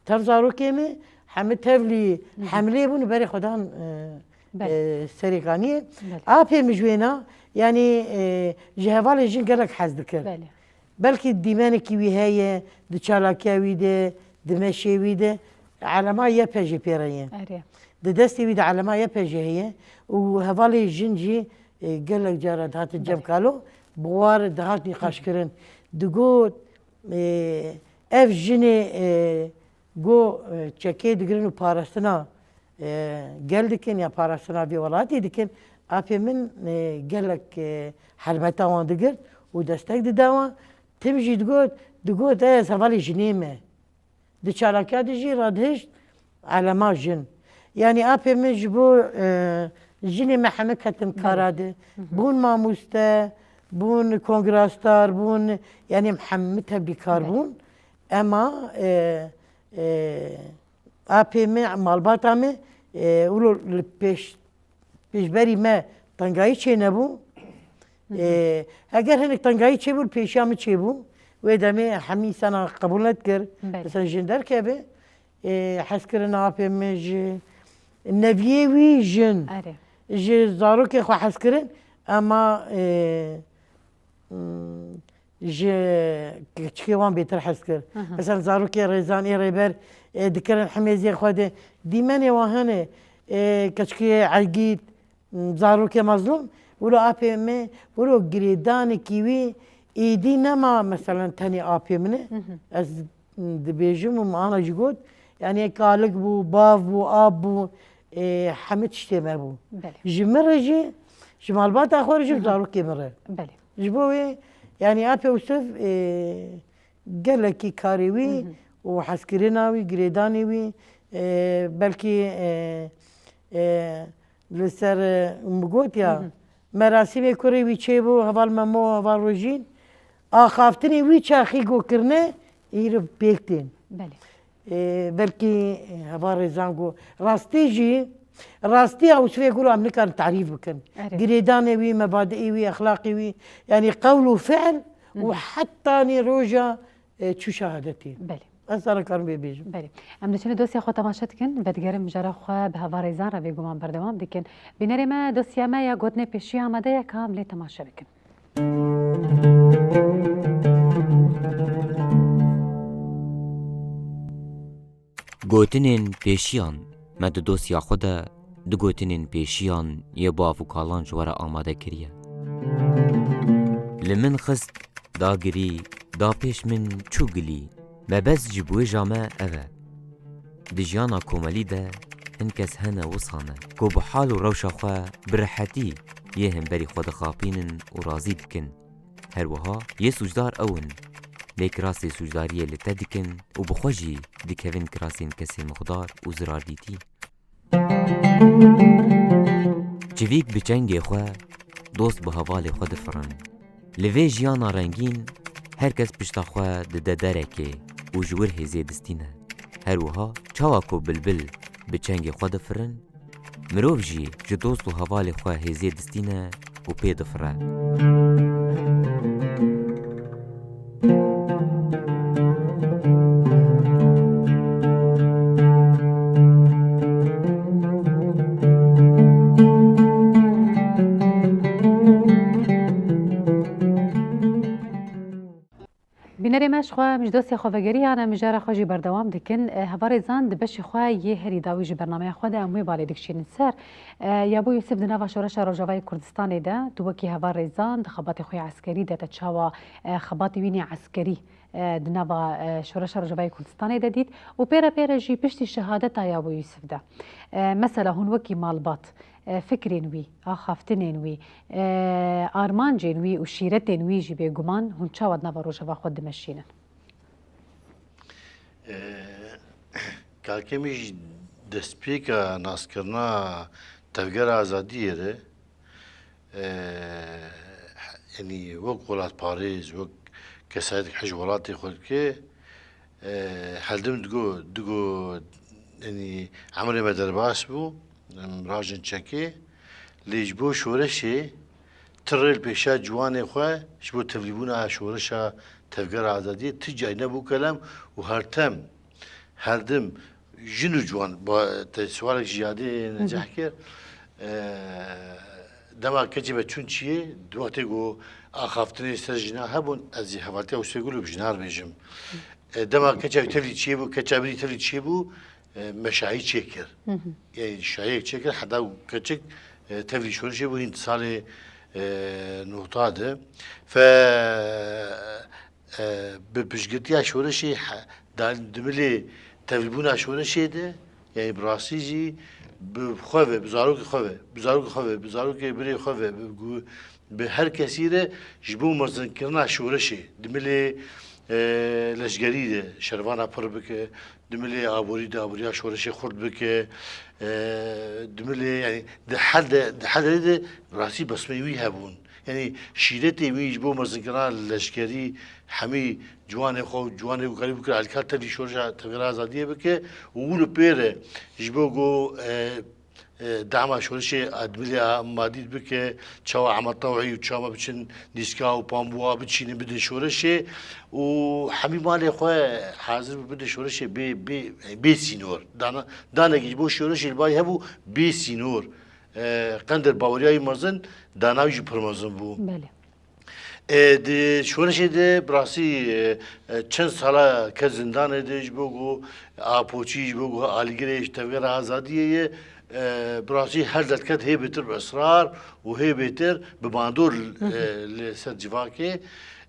tev zarokê me, hemî tevlî hemlê bûn û berê xwe dan, e, Belê. e, Serêkaniyê. Belê. Apê min ji wêna, yanî, e, ji hevalê jin gelek hez dikir. Belê. Belkî dîmenekî wî heye, di çalakiya wî de, di meşê wî de. Elema Y P G pê re ye. Erê. Di destê wî de elema Y P G heye û hevalê jin jî, e, gelek cara dihatin cem Belê. kalo, bi war dihat nîqaşkirin. Digot, e, ev jinê, e, go, e, çekê digirin û parastina, e, gel dikin ya parastina vê welatî dikin. Apê min, e, gelek, e, helbeta wan digirt û destek dida wan. Tim jî digot, digot, "Ez hevalê jinê me." Di çalakiya de jî radihişt elema jin. Yanî apê min ji bo, e, jinê me heme ketin Belê. kara de. Hı hı. Bûn mamoste, bûn kongrastar, bûn, yanî hemî tevlîkar Belê. bûn. Ema, e, e, apê min, malbata min, e, wilo li pêş Pêşberî me tengayî çênebû. Hı hı. Ee, eger hinek tengayî çêbû, li pêşiya min çêbû. Wê demê hemî însana qebûl nedikir. Belê. Mesela jin derkeve, ee, hezkirina apê min ji neviyê wî jin. Erê. Ji zarokê xwe hezkirin, ema, ee, Hmm, ji keçikê wan bêtir hez kir. Hı hı. Mesela zarokê Rêzan ê Rêber, e, dikirin himêziyê xwe de. Dîmenê wan hene, e, keçikê Egîd, hmm, zarokê Mezlûm, wilo apê me, wilo girêdanekî wî êdî nema, mesela tenê apê min e. Hı hı. Ez dibêjim û min ana jî got, yanî kalik bû, bav bû, ab bû, e, hemî tiştê me bû. Belê. Ji min re jî, ji malbata xwe re jî, Hı hı. zarokê min re. Belê. Ji bo wê, yanî apê Ûsif, e, gelekî karê wî Hı hı. û hezkirina wî, girêdanê wî, e, belkî, e, e, li ser, e, min got ya, Hı hı. merasîmê kurê wî çêbû, heval Memo, heval Rojîn, axaftinê wî çaxî go kirine, îro pêk tên. Belê. E, belkî, e, heval Rêzan got, rastî jî, rastiya Ûsifê Gul em nikarin tarîf bikin. Erê. Girêdanê wî, mebadiê wî, exlaqê wî, yanî qewl û fiil û Hı hı. hetanî roja, e, çû şehadetê. Belê. Ez sana karim vê bêjim. Belê. Em diçin dosya xwe temaşe dikin, vedigerin mijara xwe bi heval Rêzan re bêguman berdewam dikin. Bînerê me, dosya me ya gotinê pêşî amade ye, ka em lê temaşe bikin. Gotinên pêşiyan. Me di dosya xwe de du gotinên pêşiyan yê bav û kalan ji we re amade kiriye. Li min xist, da girî, da pêş min çû gilî. Mebest ji biwêja me ev e. Di jiyana komelî de hin kes hene wisa ne, ku bi hal û rewşa xwe bi rehetî yê hemberî xwe dixapînin û razî dikin. Her wiha yê sûcdar ew in. Lê kirasê sûcdariyê li te dikin û bi xwe jî dikevin kirasên kesên mixdar û zirardîtî. Çivîk bi çengê xwe dost bi hevalê xwe difirin. Li vê jiyana rengîn her kes pişta xwe dide derekê û ji wir hêzê distîne. Her wiha çawa ku bilbil bi çengê xwe difirin, mirov jî ji dost û hevalê xwe hêzê distîne û pê difire. Bînerê me, ji xwe em ji dosya xwe vegeriyane, mijara xwe jî berdewam dikin. E, heval Rêzan di beşê xwe yê herî dawî ji bernameya xwe de em wê balê dikişînin ser. E, Yabo Yûsif di nava Şoreşa Rojavayê Kurdistanê de, tu wekî heval Rêzan di xebatê xwe yê eskerî de te çawa, e, xebatê wî nê eskerî, e, di nava, e, Şoreşa Rojavayê Kurdistanê de dît û pê re pê re jî piştî şehadeta Yabo Yûsif de, e, mesela hûn wekî malbat, e, fikrên wî, axaftinên wî, e, armancên wî û şîretên wî jî bêguman hûn çawa di nava rojeva xwe dimeşînin? E, kalkê min ji destpêka naskirina Tevgera Azadiyê re, e, yanî wek welatparêz, wek kesayeteke hej welatê xwe dike, e, heldim digo, digo, yanî emrê me derbas bû, em rajin çekê, lê ji bo şoreşê ti rê li pêşiya ciwanê xwe ji bo tevlîbûna şoreşa Tevgera Azadiyê ti cayî nebû kelem û her tem, her dim jin û ciwan, ba-, te siwarek ji yadê Hı hı. neceh kir. Eee, dema keçê me çûn çiyê, di wextê ku axaftinê ser jina hebûn, ez jî hevaltiya Ûsfê Gul û bi jinar bêjim. E, dema keça wî tevlî çiyê bû, keça min jî tevlî çiyê bû, e, meşayî çêkir. Hı hı. Yanî şayek çêkir, heta û keçik, e, tevlî şoreşê bû hîn salê, e, nota de. Fe, e, bi piştgirtiya şoreşê he-, da-, di milê tevlîbûna şoreşê de, yanî bi rastî jî bi xwe ve, bi zarokê xwe ve, bi zarokê xwe ve, bi zarokê birê xwe ve, bi gu-, bi her kesî re ji bo mezinkirina şoreşê, di milê, e, leşgerî de şervana pir bike, di milê aborî de aboriya şoreşê xurt bike, e, di milê, yanî di her de, di her derê de rastî besmeyê wî hebûn. Yanî şîretê wî ji bo mezinkirina leşkerî hemî ciwanê xwe û ciwanê ku karî bikir alîkar tevlî şoreşa Tevgera Azadiyê bike û wilo pê re ji bo ku, e, e, dema şoreşê a di milê a madî bike, çawa Ehmed Tewî û çawa biçin Nîska û Pambûa biçînin bidin şoreşê û hemî malê xwe hazir bi bidin şoreşê bê, bê, bê sînor. Dana, danekî ji bo şoreşê li bayî hebû bê sînor. E, qendir baweriya wî mezin, dana wî jî pir mezin bû. Belê. E, di şoreşê de bi rastî, e, e, çend sala ket zindanê de ji bo ku apoçî, ji bo ku alîgirê ji Tevgera Azadiyê ye, e, bi rastî her derket hê bêtir bi israr û hê bêtir bi bandor, Hı hı. e, li ser civakê.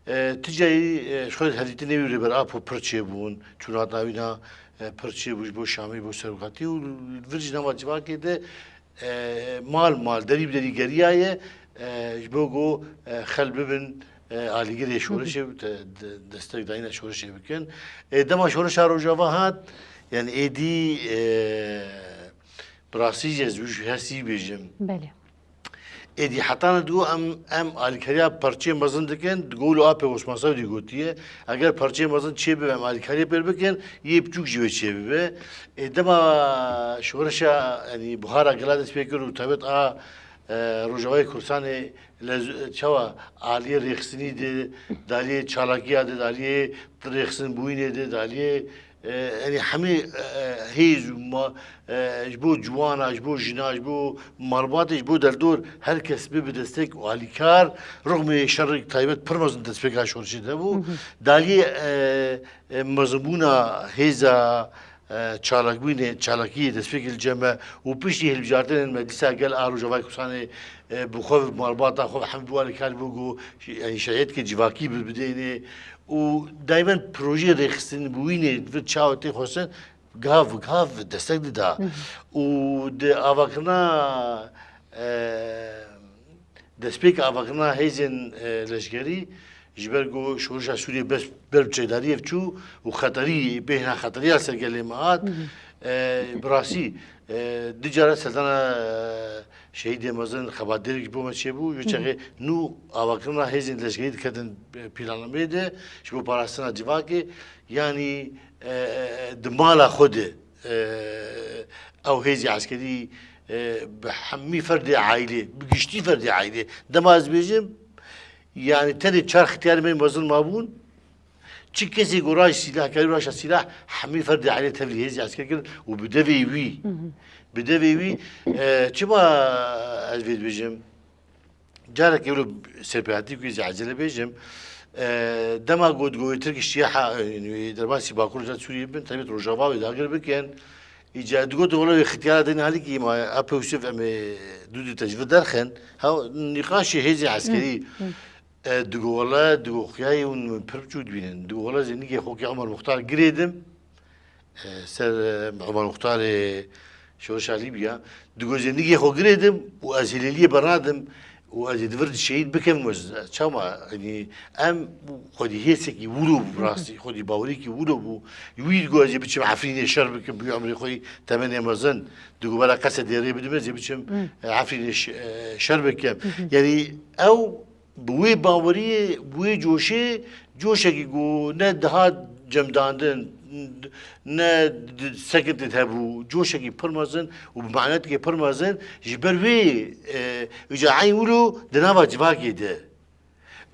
E, ti carî, e, ji xwe herîtinê wî Rêber Apo pir çêbûn, çûnatna wîna, e, pir çêbû ji bo Şamê, bo serokatî û li vir jî nava civakê de, e, mal mal, derî bi derî geriyaye, e, ji bo ku, e, xel bibin, e, alîgirê şoreşê û te-, de-, destek dayîna şoreşê bikin. E, dema şoreşa Rojava hat, yanî êdî, e, bi rastî jî ez wî ji hestî bêjim. Belê. Êdî hetana digo em, em alîkariya perçeyê mezin dikin, digo wilo apê Osman Sewdî gotiye, eger perçeyê mezin çêbibe, em alîkariyê pêr bikin, yê biçûk jî wê çêbibe. Ê, dema şoreşa, yanî buhara gela dest pê kir û tevit a, e, Rojavayê Kurdistanê lez-, çawa aliyê rêxistinî de, daliyê çalakiya de, daliyê rêxistinbûyînê de, daliyê, e, yanî hemî, e, hêz û ma-, e, ji bo ciwana, ji bo jina, ji bo malbatê, ji bo derdor her kes bibe destek û alîkar. Rixmê şerek taybet pir mezin destpêka şoreşê de bû. Hı hı. Daliyê, e, e, mezinbûna hêza, e, çalakbûnê, çalakiyê destpêkê li cem me û piştî hilbijartinên me dîsa gel a Rojavayê Kurdistanê, e, bi xwe, bi malbata xwe, bi hemî bi alîkar bû ku, yanî şerîeteke civakî bi-, bidênê û daymen projeyê rêxistinbûyînê di vir çawa tê xwestin, gav bi gav destek dida. Hı hı. Û di avakirina, e, destpêka avakirina hêzên, e, leşkerî ji ber ku şoreşa Sûriyê bes ber bi çekdariyê çû û xeterî, bêhna xeterî ya ser gelê me hat. Hı hı. E, bi rastî, e, du cara serdana, e, şehîdê mezin xebatdêrek ji bo me çêbû. Ji Hı hı. çaxê nû avakirina hêzên leşkerî diketin, e, planlameyê de ji bo parastina civakê. Yanî, e, e, di mala xwe de, e, ew hêzê eskerî, e, bi hemî ferdê aîlê, bi giştî ferdê aîlê. Dema ez bêjim, yanî tenê çar xitiyarê me mezin mabûn, çi kesê ku raş sîlah, karî raşa sîlah, hemî ferdê aîlê tevlî hêzê esker kirin û bi devê wî, Hı hı. bi devê wî, e, çima ez vê dibêjim? Carekê wilo serpêhatî ku ez ê ecele bêjim, e, dema got, got Tirk şiye ha, e, derbasî Bakur Rojava Sûriyê bin, taybet Rojava wê dagir bikin. Îca digot, wele wê xitiyara din halîkî ma Apo Yusuf em ê dû dû te ji vir derxin. Ha, nîqaşê hêzê eskerî, Hı, hı. e, digo wele, digo xiyayê hûn min pir biçûk dibînin. Digo wele zênîkê xwe kê Omer Muxtar girêdim. E, ser, e, Omer Muxtarê şoreşa Lîbya, digo zênîkê xwe girêdim û ez hêlêliyê bernadim û ez ê di vir şehîd bikim û ez çawa, yanî em xwedî hêsekî wilo bû, bi rastî xwedî bawerîkî wilo bû. Wî digo ez ê biçim Efrînê şer bikim, bi wî emrê xwe yî temenê mezin. Digo bela qese dêrê bidim ez ê biçim, Hı. e, Efrînê ş-, e, şer bikim. Hı hı. Yanî ew bi wê baweriyê, bi wê coşê, coşekî ku ne dihat cemdandin, ne di-, sekirtê hebû, coşekî pir mezin û bi manetîkê pir mezin, ji ber wê, e, îca eyn wilo di nava civakê de.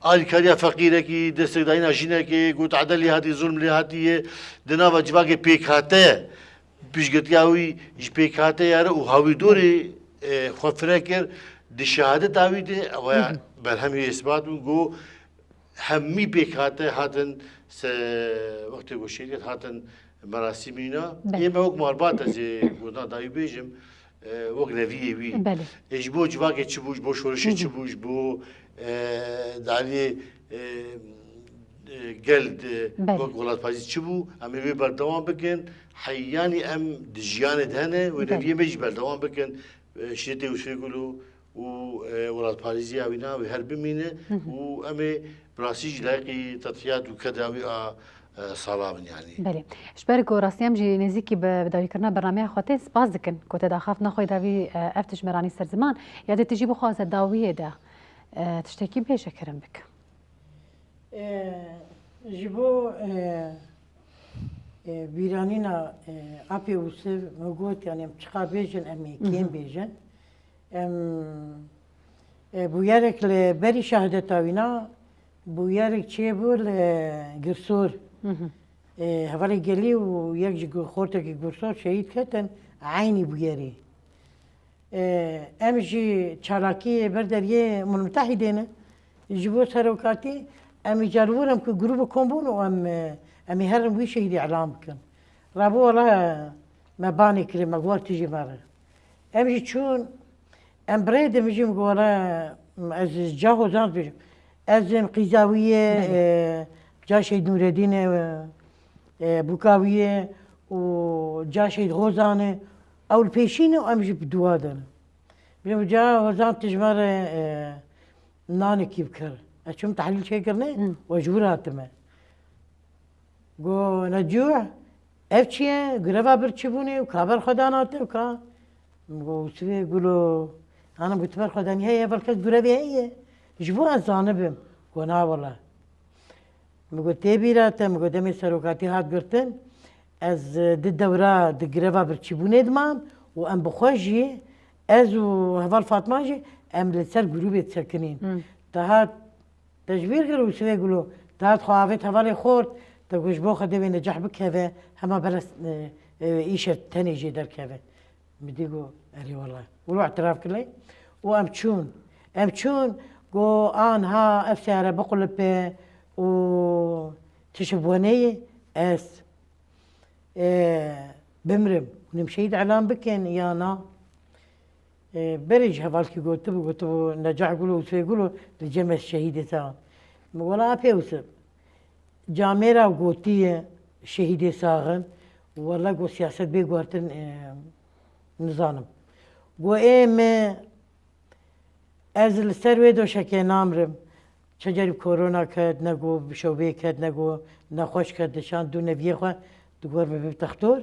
Alîkariya feqîrekî, destekdayîna jinekê, got ede lê hatî, zulm lê hatiye, di nava civakê pêkhate, piştgirtiya wî ji pêkhate yare û hawîrdorê, e, xwe fire kir, di şehadeta wî de, ew Hı hı. berhemê wî îsbat bû, got, hemî pêkhate hatin se-, wextê ku şehîd hatin, merasîmî na. Belê. Ê me wek malbat ez ê gotina dawî bêjim, e, wek neviyê wî. Belê. Ê ji bo civakê çi bû, ji bo şorişê çi bû, ji bo, e, daliyê, e, e, gel, e, Belê. wek welatparêzî çi bû, em ê wê berdewam bikin. Heyanî em di jiyanê de hene, wê Belê. neviyê me jî berdewam bikin. E, şirêtê Yûsfê Gulo û, e, welatparêziya wî na wê her bimîne Hı hı. û em ê bi rastî jî layîqî tedhiyat û keda wî a, e, sala bin yanî. Belê. Ji ber ku rastî em jî nêzîkî bi, bi dawîkirina bernameya xwe tên, spas dikin ku te daxaftina xwe dawî, e, ev tişt me ranî ser ziman. Ya dê tu jî bixwaze dawiyê de, e, tiştekî bêje, kerem bike. E, ji bo, e, e, bîranîna, e, apê Ûsiv me got, yanî em çiqa bêjin, em ê Hı hı. kêm bêjin. Em, e, bûyerek li berî şehadeta wî na, bûyerek çêbû li Girsor. Hı hı. E, hevalê Gelî û yek ji gu-, xortekî Girsor şehîd ketin, eynî bûyerê. E, em jî çalakiyê ber deriyê Milmutehîdê ne. Ji bo serokatî em îcar wir em ku grûbê kom bûn û em, e, em ê herin wî şehîdî elan bikin. Rabû wela me banê kirê, me got tu jî mere. Em jî çûn, em bi rê de min jî min got, wela ez ca Hozan dibêjim. Ez ê qîza wî yê, Belê. e, ca Şehîd Nûredîn e, e, bûka wî ye û ca Şehîd Hozan e. Ew li pêşî ne û em jî bi dua de ne. Bêjim ca Hozan tu ji me re, e, nanekî bikir. Ez çûm tehlîl çêkirine Hı. û ji wir hatime. Go, Necûh, ev çi ye? Greva birçîbûnê û ka ber xwe dana te û ka? Min go, Ûsivê Gulo, ana min go, tu ber xwe danî heye, evel kes grevê heye. Ji bo ez zanibim. Go, na wele. Min go, tê bîra te, min go, demê serokatî hat girtin, ez, e, di dewra, di greva birçîbûnê dimam û em bi xwe jî, ez û heval Fatma jî, em li ser grûbê disekinîn. Hmm. Te hat Te ji bîr kir Ûsivê Gulo, te hat xwe avêt hevalê xort, te got ji bo Xwedê wê neceh bikeve, hema bere, e, e, îşev tenê jê derkeve. Min dî got, erê wele. Wilo îtiraf kir lê. Û em çûn. Em çûn, got, anha ev seyare biqulipe û tu ji bo neyê, ez e, bimrim. Hûn ê min şehîd elan bikin ya na? E, berê ji hevalkî gotibû, gotibû, Necah Gulo û Ûsvê Gulo li cem ez şehîdê saxin. Min wela apê Ûsiv, camêra gotiye şehîdê saxin, wela got siyaset bê guhertin, e, nizanim. Got ê me Ez li ser wê doşekê namrim. Çi carî korona ket, ne ku bi şewbê ket, ne ku nexweş ket, dişan dû neviyê xwe, digot min bib textor.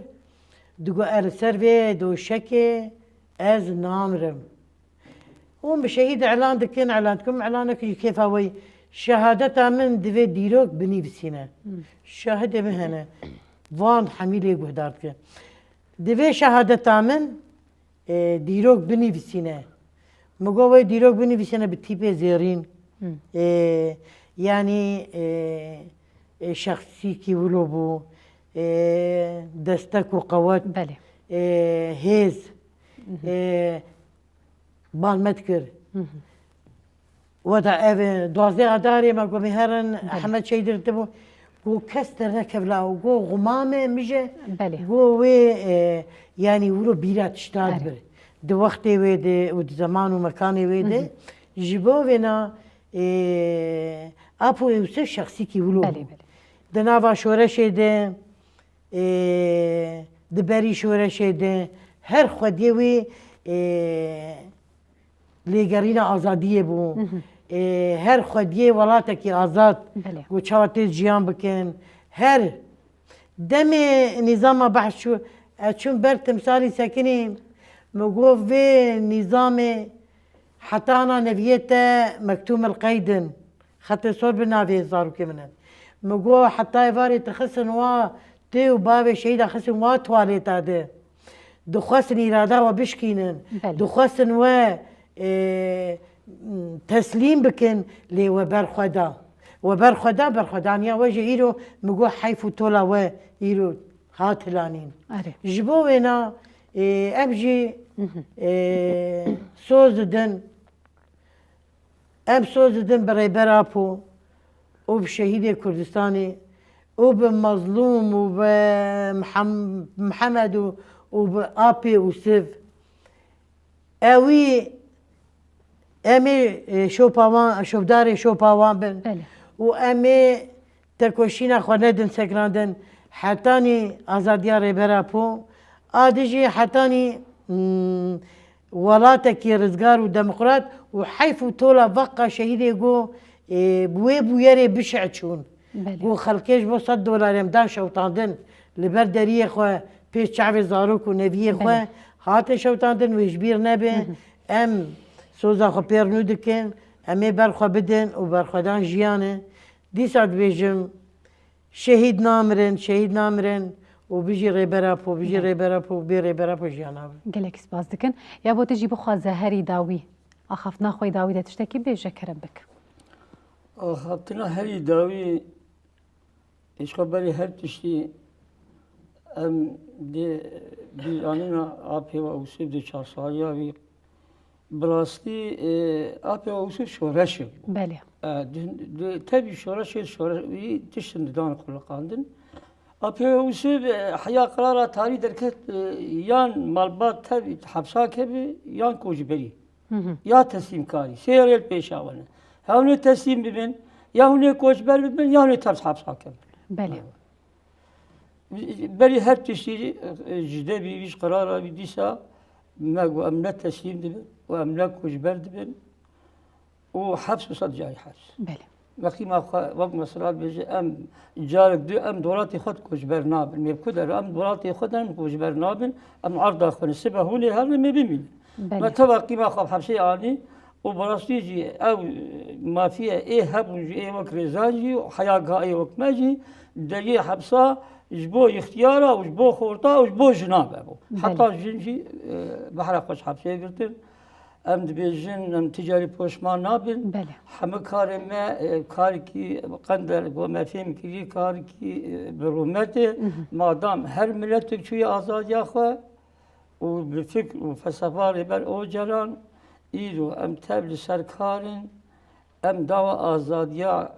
Digot, ez li ser vê doşekê ez namrim. Hûn bi şehîd elan dikin, elan dikin, elan nekin ji kêfa we yî. Şehadeta min divê dîrok binivîsîne. Hmm. Şahidê min hene. Van hemî lê guhdar dikin. Divê şehadeta min e, dîrok binivîsîne. Min got, wê dîrok binivîsîne bi tîpê zêrîn. Hmm. E, yanî, e, e, şexsîkî wilo bû. E, destek û qewet. Belê. E, hêz. Mhm. E, bal me dikir. Mhm. Weda ev, e, duwazdeh Adarê me got, "Em ê herin." Belê. Ehmed Şehîd dibû. Got, kes dernekevla û got, "Xumame min jî." Belê. Got, wê, e, yanî wilo bîra tişta Erê. dibir. Di wextê wê de û di zeman û mekanê wê de, Hı hı. ji bo vêna, e, Apo Yûsif şexsîkî wilo Belê, bû. belê. Di nava şoreşê de, e, di berî şoreşê de her xwediyê wî, e, lêgerîna azadiyê bû. Hı hı. E, her xwediyê welatekî azad Belê. ku çawa tê jiyan bikin. Her demê nîzama behs çû, ez çûm ber timsalî sekinî, min got, vê nîzamê heta ana neviyê te mektûm el qeydin. Xetê sor bi navê zarokê min in. Min got, heta êvarê dixistin wa tê û bavê şehîda xistin wa tuwalêta de. Dixwestin îrada we bişkînin. Belê. Dixwestin we, e, teslîm bikin, lê we berxwe da. We berxwe da, berxwedaniya we jî îro, min got, heyf û tola we îro hat hilanîn. Erê. Ji bo wêna, e, em jî, Hı hı. e, soz didin. Em soz didin bi Rêber Apo û bi şehîdê Kurdistanê û bi Mezlûm û bi Mihem-, Mihemed û, û bi Apê Ûsiv. Ewî em ê, e, şopa wan, şopdarê şopa wan bin. Belê. Û em ê tekoşîna xwe nedin sekinandin. Hetanî azadiya Rêber Apo, a dijî hetanî, hmm, welatekî rizgar û demokrat û heyf û tola veqa şehîdê ku, e, bi wê bûyerê bişiçûn. Belê. Ku xelkê ji bo sed dolar em dan şewtandin, li ber deriyê xwe pêş çavê zarok û neviyê xwe Belê. Hatin şewtandin, wê ji bîr nebe. Hı hı. Em soza xwe pêr nû dikin, em ê ber xwe bidin û berxwedan jiyan e. Dîsa dibêjim, şehîd namirin, şehîd namirin û bijî Rêber Apo, bijî Belê. Rêber Apo, bê Rêber Apo jiyan nabin. Gelek spas dikin. Ya bo tu jî bixwaze herî dawî, axaftina xwe yî dawî de tiştekî bêje, kerem bik. Axaftina herî dawî, ji xwe berî her tiştî em dê bîranîna Apê we Ûsûf di çar saliya wî. Bi rastî, e, Apê we Ûsûf şoreşê bû. Belê. E, di, di, tevî şoreşê şore-, wî tiştin didan xuliqandin. Apê we Ûsûf, e, heya qirara tarî derket, e, yan malbat tevî hepsa kevî, yan koçberî. Hı hı. Ya teslîmkarî. Sê rêl pêşa we ne. Ya hûn ê teslîm bibin, ya hûn ê koçber bibin, ya hûn ê ters hepsa kevin. Belê. Berî her tiştî, e, ji devî wî, ji qirara wî dîsa me got em ne teslîm dibin û em ne koçber dibin û heps wisa carî heps. Belê. Wextî me xwe, wek mesela dibêje, em carek du em welatê xwe koçber nabin. Mêvku de em welatê xwe de em koçber nabin, em erda xwe ne. Sibe hûn ê herin, em ê bimînin. Belê. Me teva qîma xwe bi hepsê anî û bi rastî jî ew mafiye ê hebûn jî, ê wek Rêzan jî û heya ga ê wek me jî deriyê hepsa ji bo îxtiyara û ji bo xorta û ji bo jina me bû. Belê. Heta jin jî, e, behra xwe ji hepsê girtin. Em dibêjin, em ti carî poşman nabin. Belê. Hemû karê me, e, karekî qender, ku me fêm kirî, karekî, e, bi rûmet e. Mhm. Madam her miletek çûye azadiya xwe û bi fikr û felsefa Rêber Ocalan, îro em tev li ser kar in. Em dawa azadiya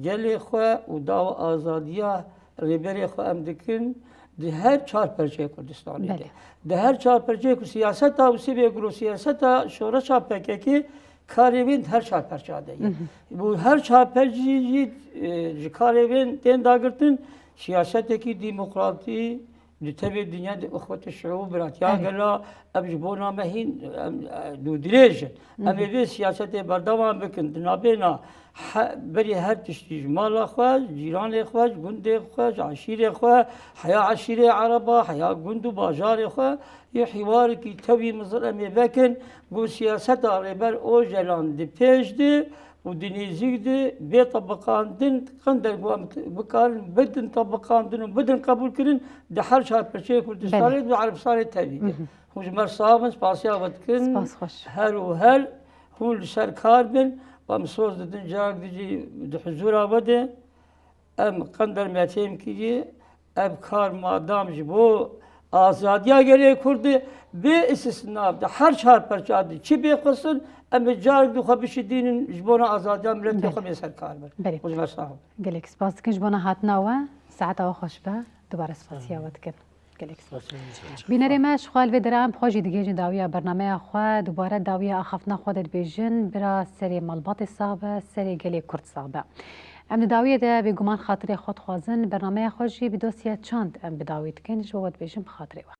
gelê xwe û dawa azadiya rêberê xwe em dikin di her çar perçeyê Kurdistanê de. Belê. Di her çar perçeyê ku siyaseta Ûsivê guro siyaseta şoreşa P K K karê wên di her çar perça de ye. Mhm. Bu her çar perçî jî, e, ji karê wên tên dagirtin siyasetekî demokratî, di tevê dinya de uxwete şiû, biratiya Belê. Gela, ev ji bona me hîn, em, e, dûdirêj in. Em ê vê siyasetê berdewam bikin. Di navbêna he-, berî her tiştî ji mala xwe, ji cîranê xwe, ji gundê xwe, ji eşîrê xwe, heya eşîrê ereba, heya gund û bajarê xwe, yê hîwarekî tewî mizir em ê vekin. Ku siyaseta Rêber Ocalan di pêş de û di nêzîk de bê tebiqandin, qender ku em t-, bikarin bidin tebiqandin û bidin qebûlkirin, di her çar perçeyê Kurdistanê, Belê. Di Erebistanê tevî de. Mhm. Hûn ji me re sax bin, spasiya we dikin. Spas xweş. Her û her hûn li ser kar bin. Em soz didin, carek dijî di huzûra we de. Em qender me fêm kiriye, ev kar madam ji bo azadiya gelê Kurd e, bê îstisna de her çar perça de çi bê xwestin, em ê carek di xwe bişidînin ji bona azadiya miletê Belê. Xwe bê ser kar bin. Belê. Hûn ji me re sax bin. Gelek spas dikin ji bona hatina we. Saeta we xweş be. Dubare spasiya we dikin. Gelek spas. Bînerê me, ji xwe li vê dera em bi xwe jî digihêjin dawiya bernameya xwe, dubare dawiya axaftina xwe de dibêjin, bira serê malbatê sax be, serê gelê Kurd sax be. Em di dawiyê de bêguman xatirê xwe dixwazin, bernameya xwe jî bi dosya çand em bi dawî dikin, ji bo we dibêjin bi xatirê we.